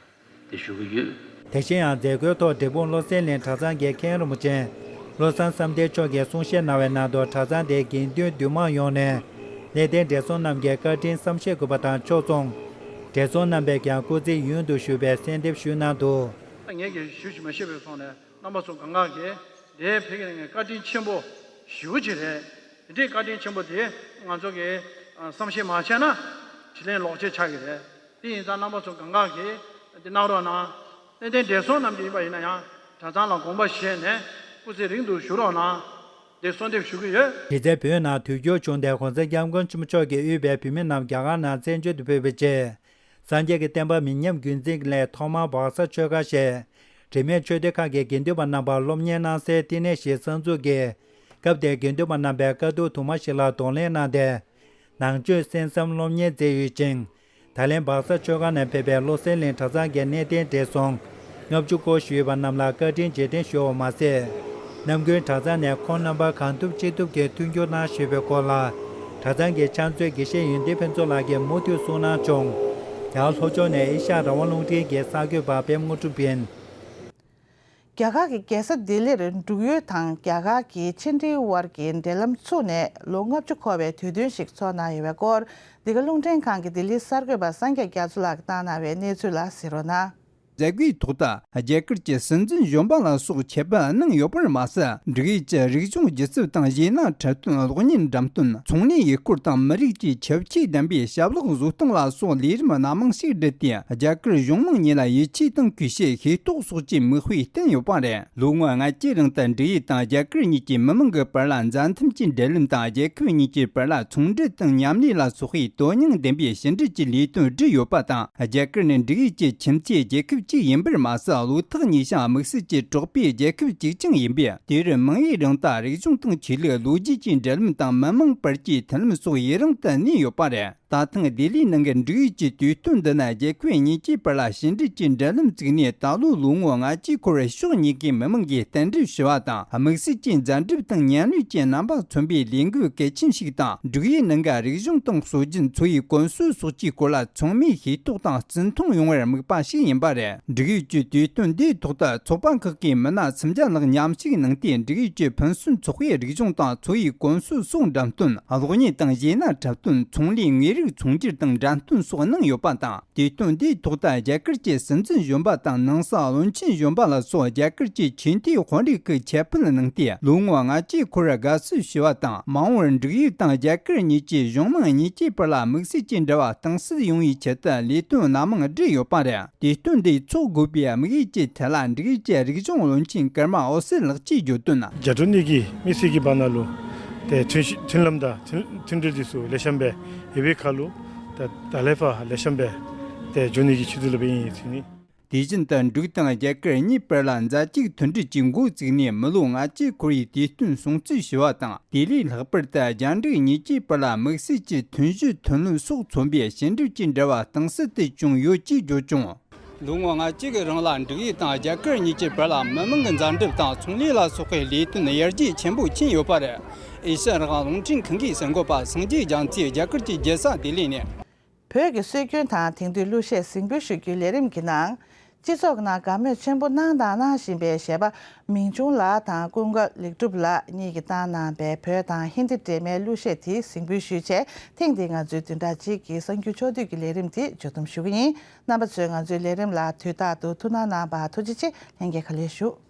དེ་ཞུ་གི་ཡོད། དེ་བཞིན་ཡང་མཛད་སྒོའི་ཐོག་འབྲས་སྤུངས་བློ་གསལ་གླིང་གྲྭ་ཚང་གི་མཁན་རིན་པོ་ཆེ་བློ་བཟང་བསམ་གཏན་མཆོག་གིས་གསུང་བཤད་གནང་བའི་ནང་དུ། གྲྭ་ཚང་དེའི་དགེ་འདུན་འདུས་མང་ཡོངས་ནས་གནས་བརྟན་བགྲེས་སོང་རྣམས་ཀྱི་བཀའ་དྲིན་བསམ་ཤེས་དགོས་པ་དང་ཕྱོགས་མཚུངས། བགྲེས་སོང་རྣམ་པས་ཀྱང་སྐུ་ཚེ་ཡུན་དུ་བཞུགས་པའི་གསོལ་འདེབས་ཞུས་གནང་འདུག། ངེད་ཀྱིས་ཞུ་ཞིག་མ་ཤེས་པའི་ཐོག་ནས་རྣམ་པ་ཚོ་གང་ག་གིས་དེ་ཕ་གི་ནས་བཀའ་དྲིན་ཆེན་པོ་ཞེ་པོ་ཅིག་རེད། དེ་འདྲའི་བཀའ་དྲིན་ཆེན་པོ་དེ་ང་ཚོ་གིས་བསམ་ཤེས་མ་བྱས་ན་དྲིན་ལན་ལོག་ཅིག་ཆགས་ཀྱི་རེད། དེ་ཡིན་ཙང་རྣམ་པ་ཚོ་གང་ག་གིས་འདི་གནང་རོགས་གནང་། གནས་བརྟན་བགྲེས་སོང་རྣམས་ཀྱིས་ཡིན་པ་ཡིན་ན་ཡང་གྲྭ་ཚང་ལ་དགོངས་པ་བཞེས་ནས་སྐུ་ཚེ་རིང་དུ་བཞུགས་རོགས་གནང་། དེ་གསོལ་འདེབས་ཞུ་གི་ཡོད། གཞི་རྩའི་བོད་ནང་དུས་འགྱུར་བྱུང་སྟེ་༸གོང་ས་༸སྐྱབས་མགོན་ཆེན་པོ་མཆོག་གིས་དབུས་པའི་བོད་མི་རྣམས་རྒྱ་གར་ནང་བཙན་བྱོལ་དུ་ཕེབས་པའི་རྗེས། སངས་རྒྱས་ཀྱི་བསྟན་པ་མི་ཉམས་རྒྱུན་འཛིན་གྱི་སླད་ཐོག་མར་སྦག་ས་ཆོས་སྒར་ཞེས་དྲི་མེད་ཆོས་སྡེ་ཁག་གི་དགེ་འདུན་པ་རྣམ་པར་སློབ་གཉེར་གནང་སའི་བསྟི་གནས་ཤིག་གསར་འཛུགས་ཀྱིས། སྐབས་དེར་དགེ་འདུན་པ་རྣམ་པས་དཀའ་སྡུག་དུ་མ་ཞིག་ལ་གདོང་ལེན་གནང་སྟེ། ནང་ཆོས་གསན་བསམ་སློབ་གཉེར་མཛད་ཡོད་ཅིང་། ད་ལན་སྦག་ས་ཆོས་སྒར་ནས་ཕེབས་པའི་བློ་གསལ་གླིང་གྲྭ་ཚང་གི་གནས་བརྟན་བགྲེས་སོང་ལྔ་བཅུ་སྐོར་ཞུས་པ་རྣམས་ལ་བཀའ་དྲིན་རྗེས་དྲན་ཞུ་བ་མ་ཟད། ནམ་རྒྱུན་གྲྭ་ཚང་ནས་ཁོང་རྣམ་པར་གང་ཐུབ་ཅི་ཐུབ་ཀྱིས་མཐུན་འགྱུར་གནང་བཞིན་པའི་སྐོར་ལ། གྲྭ་ཚང་གི་ཕྱག་མཛོད་དགེ་བཤེས་ཡོན་ཏན་ཕུན་ཚོགས་ལགས་ཀྱིས་མུ་མཐུད་གསུངས་གནང་བྱུང་། ཡང་ལྷོ་ཕྱོགས་ནས་ཨེ་ཤ་ཡ་རང་དབང་རླུང་འཕྲིན་གྱི་གསར་འགོད་པ་པད་མ་དངོས་གྲུབ་ཡིན། རྒྱ་གར་གྱི་རྒྱལ་ས་ལྡི་ལིར་འབྲུག་ཡུལ་དང་རྒྱ་གར་གྱི་ཆིངས་འགྲིག་དབར་གྱི་འབྲེལ་ལམ་ཚུགས་ནས་ལོ་ལྔ་བཅུ་འཁོར་བའི་དུས་སྟོན་ཞིག་ཚོགས་གནང་ཡོད་པའི་སྐོར། འདི་ག་རླུང་འཕྲིན་ཁང་གི་ལྡི་ལིའི་གསར་འགོད་པ་སངས་རྒྱས་རྒྱ་མཚོ་ལགས་ཀྱིས་བཏང་གནང་བའི་གནས་ཚུལ་ལ་གཟིགས་རོགས་གནང་། མཛད་སྒོའི་ཐོག་ཏུ་རྒྱ་གར་གྱི་སྲིད་འཛིན་གཞོན་པ་ལ་སོགས་ཆེད་ཕེབས་གནང་ཡོད་པར་མ་ཟད། འབྲུག་ཡུལ་གྱི་རིག་གཞུང་སྒྱུ་རྩལ་དང་གཞས་སྣ་འཁྲབ་སྟོན། གློག་བརྙན་འགྲེམས་སྟོན། ཚོང་ལས་ཡུལ་སྐོར་དང་མི་རིགས་ཀྱི་ཁྱད་ཆོས་ལྡན་པའི་ཞབས་ལྷག་བཟོ་སྟངས་ལ་སོགས་ལས་རིམ་སྣ་མང་ཞིག་བསྒྲུབས་ཏེ། རྒྱ་གར་གཞུང་མང་གཉིས་ལ་ཡིད་ཆེས་དང་གུས་ཞབས། ཤེས་རྟོགས་སོགས་ཀྱི་མིག་དཔེ་བསྟན་ཡོད་པ་རེད། ལོ་ངོ་ལྔ་བཅུའི་རིང་དུ་འབྲུག་ཡུལ་དང་རྒྱ་གར་གཉིས་ཀྱི་མི་དམངས་ཀྱི་བར་ལ་མཛའ་མཐུན་གྱི་འབྲེལ་ལམ་དང་། རྒྱལ་ཁབ་གཉིས་ཀྱི་བར་ལ་ཚོང་འབྲེལ་དང་མཉམ་ལས་ལ་སོགས་པའི་དོན་སྙིང་ལྡན་པའི་ཕྱི་འབྲེལ་གྱི་ལས་དོན་བསྒྲུབས་ཡོད་པ་དང་། རྒྱ་གར་ནི་འབྲུག་ཡུལ་གྱི་ཁྱིམ་མཚེས་རྒྱལ་ཁབ་ཅིག་ཡིན་པར་མ་ཟད། བློ་ཐག་ཉེ་ཞིང་དམིགས་བསལ་གྱི་གྲོགས་པོའི་རྒྱལ་ཁབ་ཅིག་ཀྱང་ཡིན་པས། དུས་རབས་མང་བོའི་རིང་དུ་རིག་གཞུང་དང་ཆོས་ལུགས། ལོ་རྒྱུས་ཀྱི་འབྲེལ་ལམ་དང་། མི་དམངས་བར་གྱི་མཐུན་ལམ་སོགས་ཡུན་རིང་དུ་གནས་ཡོད་པ་རེད། ད་ཐེངས་ལྡི་ལི་ནང་གི་འབྲུག་ཡུལ་གྱི་དུས་སྟོན་འདི་ནི་རྒྱལ་ཁབ་གཉིས་ཀྱི་བར་ལ་ཕྱི་འབྲེལ་གྱི་འབྲེལ་ལམ་བཙུགས་ནས་ད་ལོ་ལོ་ངོ་ལྔ་བཅུའི་སྐོར་ཕྱོགས་གཉིས་ཀའི་མི་དམངས་ཀྱིས་རྟེན་འབྲེལ་ཞུ་བ་དང་། དམིགས་བསལ་གྱི་མཛའ་འགྲུབ་དང་མཉམ་ལས་ཀྱི་རྣམ་པ་མཚོན་པའི་ལས་འགུལ་གལ་ཆེན་ཞིག་དང་། འབྲུག་ཡུལ་ནང་གི་རིག་གཞུང་དང་སྲོལ་རྒྱུན། འཚོ་བའི་གོམས་སྲོལ་སོགས་ཀྱི་སྐོར་ལ་ཚང་མས་ཤེས་རྟོགས་དང་བརྩི་མཐོང་ཡོང་བར་དམིགས་པ་ཞིག་ཡིན་པ་རེད། འབྲུག་ཡུལ་གྱི་དུས་སྟོན་འདིའི་ཐོག་ཏུ་ཚོགས་པ་ཁག་གི་མི་སྣ་སུམ་བརྒྱ་ལྷག་མཉམ་ཞུགས་གནང་སྟེ། འབྲུག་ཡུལ་གྱི་ཕུན་སུམ་ཚོགས་པའི་རིག་གཞུང་དང་འཚོ་བའི་གོམས་སྲོལ་སོགས་འགྲེམས་སྟོན། གློག་བརྙན་དང་གཞས་སྣ་འཁྲབ་སྟོན། ཚོང་ལས་དངོས་རིགས་ཚོང་སྒྱུར་དང་འགྲེམས་སྟོན་སོགས་གནང་ཡོད་པ་དང་། དུས་སྟོན་འདིའི་ཐོག་ཏུ་རྒྱ་གར་གྱི་སྲིད་འཛིན་གཞོན་པ་དང་ནང་སྲིད་བློན་ཆེན་གཞོན་པ་ལ་སོགས་རྒྱ་གར་གྱི་ཆེས་མཐོའི་དཔོན་རིགས་ཀྱིས་ཁྱབ་སྤེལ་གནང་སྟེ། ལོ་ངོ་ལྔ་བཅུའི་སྐོར་དགའ་བསུ་ཞུ་བ་དང་། མ་འོངས་པར་འབྲུག་ཡུལ་དང་རྒྱ་གར་གཉིས་ཀྱི་གཞུང་མང་གཉིས་ཀྱི་བར་ལ་དམིགས་བསལ་གྱི་འབྲེལ་བ་གཏིང་ཟབ་ཡོང་བའི་ཆེད་དུ་ལས་དོན་སྣ་མང་བསྒྲུབས་ཡོད་པ་རེད། དུས་སྟོན་འདི་ཚོགས་དགོས་པའི་དམིགས་ཡུལ་གྱི་ཐད་ལ་འབྲུག་ཡུལ་གྱི་རིག་གཞུང་བློན་ཆེན་ཀརྨ་འོད་ཟེར་ལགས་ཀྱིས་བརྗོད་དོན། རྒྱ་འབྲུག་གཉིས་ཀྱི་དམིགས་བསལ་གྱི་བར་ན་ལོ་དེ་མཐུན་ཤི་མཐུན་ལམ་དང་མཐུན་མཐུན་སྒྲིལ་དེ་ཚོ་ལེགས་ཤོམ་སྦེ་ཡོད་པའི་ཁར་ལུ་ད་ད་ལས་ཕར་ལེགས་ཤོམ་སྦེ་དེ་འགྱོ་ནི་གི་ཆེད་དུ་ལུ་སྦེ་ཨིན་ཟེར་ནི། དེ་བཞིན་དུ་འབྲུག་དང་རྒྱ་གར་གཉིས་བར་ལ་མཛའ་གཅུགས་མཐུན་སྒྲིལ་གྱི་འགོ་བཙུགས་ནས་མི་ལོ་ལྔ་བཅུ་འཁོར་བའི་དུས་སྟོན་སྲུང་བརྩི་ཞུ་བ་དང་། དེ་ལས་ལྷག་པར་དུ་རྒྱ་འབྲུག་གཉིས་ཀྱི་བར་ལ་དམིགས་བསལ་གྱི་མཐུན་སྦྱོར་མཐུན་ལམ་སོགས་མཚོན་པའི་ཕྱི་འབྲེལ་གྱི་འབྲེལ་བ་གཏིང་ཟབ་ཏུ་བྱུང་ཡོད་ཅེས་བརྗོད་བྱུང་། ལོ་ངོ་ལྔ་བཅུ་གི་རིང་ལ་འབྲུག་ཡུལ་དང་རྒྱ་གར་གཉིས་ཀྱི་བར་ལ་མི་དམངས་ཀྱི་མཛའ་འགྲུབ་དང་ཚོང་ལས་ལ་སོགས་པའི་ལས་དོན་ཡར་རྒྱས་ཆེན་པོ་ཕྱིན་ཡོད་པ་རེད། ཨེ་ཤ་ཡ་རང་དབང་རླུང་འཕྲིན་ཁང་གི་གསར་འགོད་པ་སངས་རྒྱས་རྒྱ་མཚོས་རྒྱ་གར་གྱི་རྒྱལ་ས་ལྡི་ལི་ནས། བོད་ཀྱི་སྲོལ་རྒྱུན་དང་དེང་དུས་གླུ་གཞས་གཟིགས་འབུལ་ཞུ་རྒྱུའི་ལས་རིམ་གྱི་ནང་། སྤྱི་ཚོགས་ནང་དགའ་མོས་ཆེན་པོ་གནང་དང་གནང་བཞིན་པའི་གཞས་པ་མིང་ཆུང་ལགས་དང་ཀུན་དགའ་ལེགས་གྲུབ་ལགས་གཉིས་ཀྱིས་བཏང་གནང་པའི་བོད་དང་ཧིན་དི་འདྲེས་མའི་གླུ་གཞས་དེ་གཟིགས་འབུལ་ཞུས་བྱས། ཐེངས་འདིའི་ང་ཚོའི་བདུན་ཕྲག་གཅིག་གི་གསར་འགྱུར་ཕྱོགས་བསྡུས་ཀྱི་ལས་རིམ་དེ་མཇུག་བསྡོམས་ཞུ་གི་ཡིན། རྣམ་པ་ཚོས་ང་ཚོའི་ལས་རིམ་ལ་དུས་རྟག་ཏུ་ཐུགས་སྣང་གནང་བར་ཐུགས་རྗེ་ཆེ། ལྷན་རྒྱས་ག་ལེར་བཞུགས།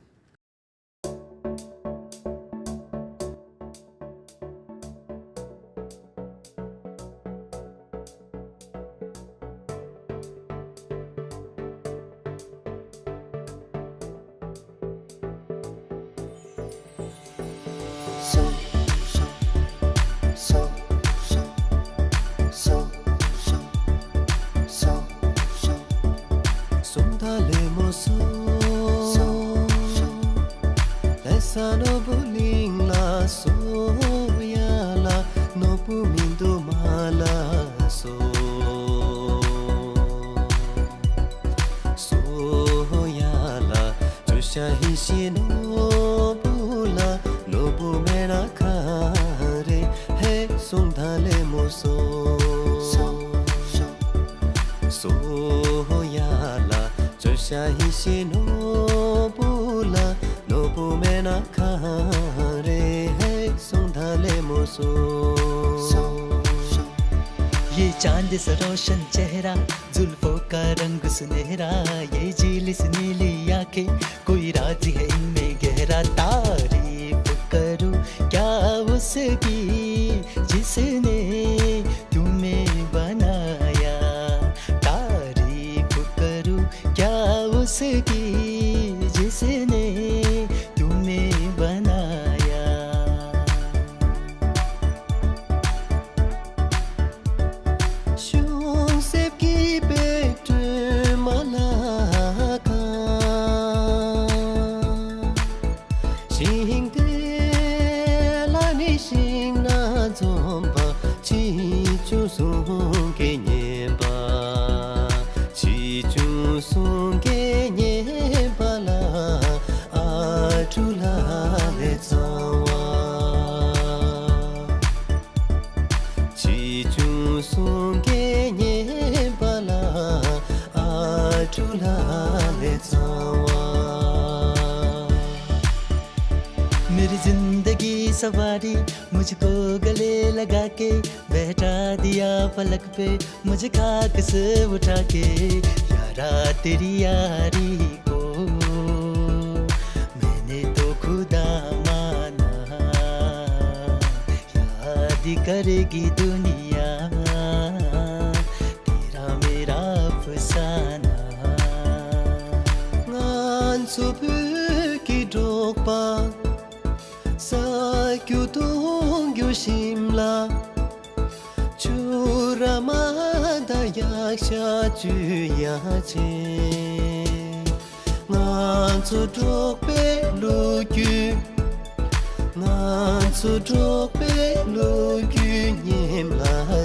ཞིག་ནོར་བུ་ལ་ནོར་བུ་མེད་ན་ག་རེ་ཧེ་གསུང་ད་ལེ་མོ་སོ། སོ་ཡ་ལ་ཅོ་ཤ་ཧི་ཤི་ནོར་བུ་ལ་ནོར་བུ་མེད་ན་ག་རེ་ཧེ་གསུང་ད་ལེ་མོ་སོ། ये चांद सा रोशन चेहरा, जुल्फों का रंग सुनहरा, ये झील सी नीली आंखें, कोई राज है इनमें गहरा। तारीफ करूं क्या उसकी, जिसने तुम्हें बनाया, तारीफ करूं क्या उसकी, जिसने तुम्हें बनाया। གཞུང་གསེབ་ཀྱི་དཔེ་སྒྲོན་མ་ལ་གང་། ཤིང་རྟ་ལ་ནི་ཤིང་ནགས་འཛོམས་པ། ཆེ་ཆུང་གསུམ་གྱིས་མཉེན་པ། ཆེ་ཆུང་གསུམ་གྱིས་མཉེན་པ་ལ། ཨ་ཀྲུ་ལ་ལེ་ཚང་བ། ཆེ་ཆུང་གསུམ་གྱིས་མཉེན་པ་ལ། ཨ་ཀྲུ་ལ་ལེ་ཚང་བ། मेरी जिंदगी सवारी, मुझको गले लगा के बैठा दिया पलक पे, मुझे खाक से उठा के। यारा, तेरी यारी को मैंने तो खुदा माना, याद करेगी दुनिया तेरा मेरा अफसाना। ང་ཚོ་བོད་ཀྱི་འབྲོག་པ། ས་རྒྱུ་གཏོང་རྒྱུ་ཞིམ་ལ། ཆུ་ར་མ་ད་ཡག་ཤ་བཅུ་ཡ་ཆེ། ང་ཚོ་འབྲོག་པའི་ལོ་རྒྱུས། ང་ཚོ་འབྲོག་པའི་ལོ་རྒྱུས་སྙེམས་ལ་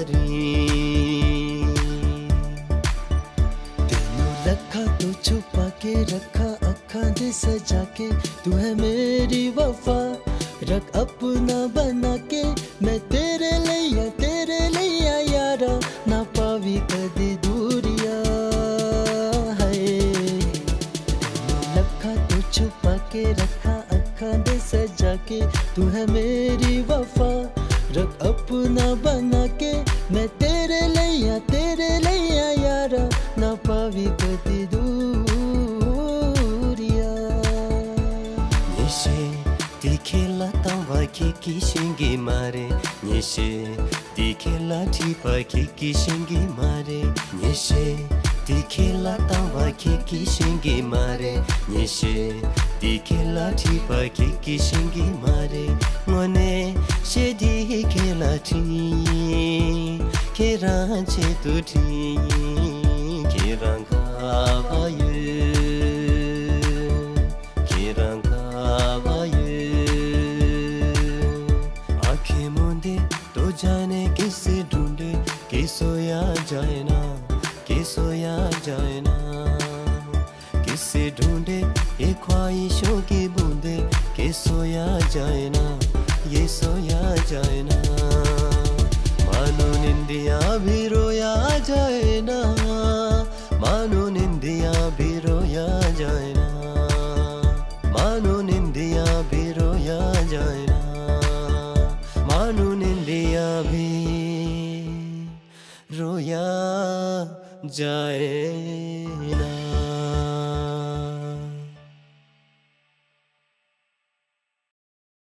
རིང་། तेनू लखा तो छुपा के रखा, अखा दे सजा के। तू है मेरी वफा, रख अपना बना के। मैं तेरे लैया, तेरे लैया यारा, ना पावी कदी दूरिया। हाय, लखा तो छुपा के रखा, अखा दे सजा के। तू है मेरी वफा, रख अपना बना के। मैं तेरे लैया, तेरे लैया यारा, ना पावी कदी दूरिया। ཉེ་ཤེས་འདི་ཁྱེད་ལ་བཏང་བ་ཁྱེད་ཀྱིས་ཤེས་ཀྱི་མ་རེད། ཉེ་ཤེས་འདི་ཁྱེད་ལ་བྲིས་པ་ཁྱེད་ཀྱིས་ཤེས་ཀྱི་མ་རེད། ཉེ་ཤེས་འདི་ཁྱེད་ལ་བཏང་བ་ཁྱེད་ཀྱིས་ཤེས་ཀྱི་མ་རེད། ཉེ་ཤེས་འདི་ཁྱེད་ལ་བྲིས་པ་ཁྱེད་ཀྱིས་ཤེས་ཀྱི་མ་རེད། དངོས་གནས་ཤེས་འདི་ཁྱེད་ལ་བྲིས་ཡིན། ཁྱེད་རང་ཆེད་དུ་བྲིས་ཡིན། ཁྱེད་རང་ག་བ་ཡོད། ཁྱེད་རང་ག་བ་ཡོད། आंखें मूंदे तो जाने किसे ढूंढे, किसो या जाए ना, किसो या जाए ना। किसे ढूंढे ये ख्वाहिशों की बूंदे, किसो या जाए ना, ये सो या जाए ना। मानो निंदिया भी रोया जाए ना, मानो निंदिया भी रोया जाए ना, मानो निंदिया भी रोया जाए ना, मानो निंदिया भी रोया जाए ना।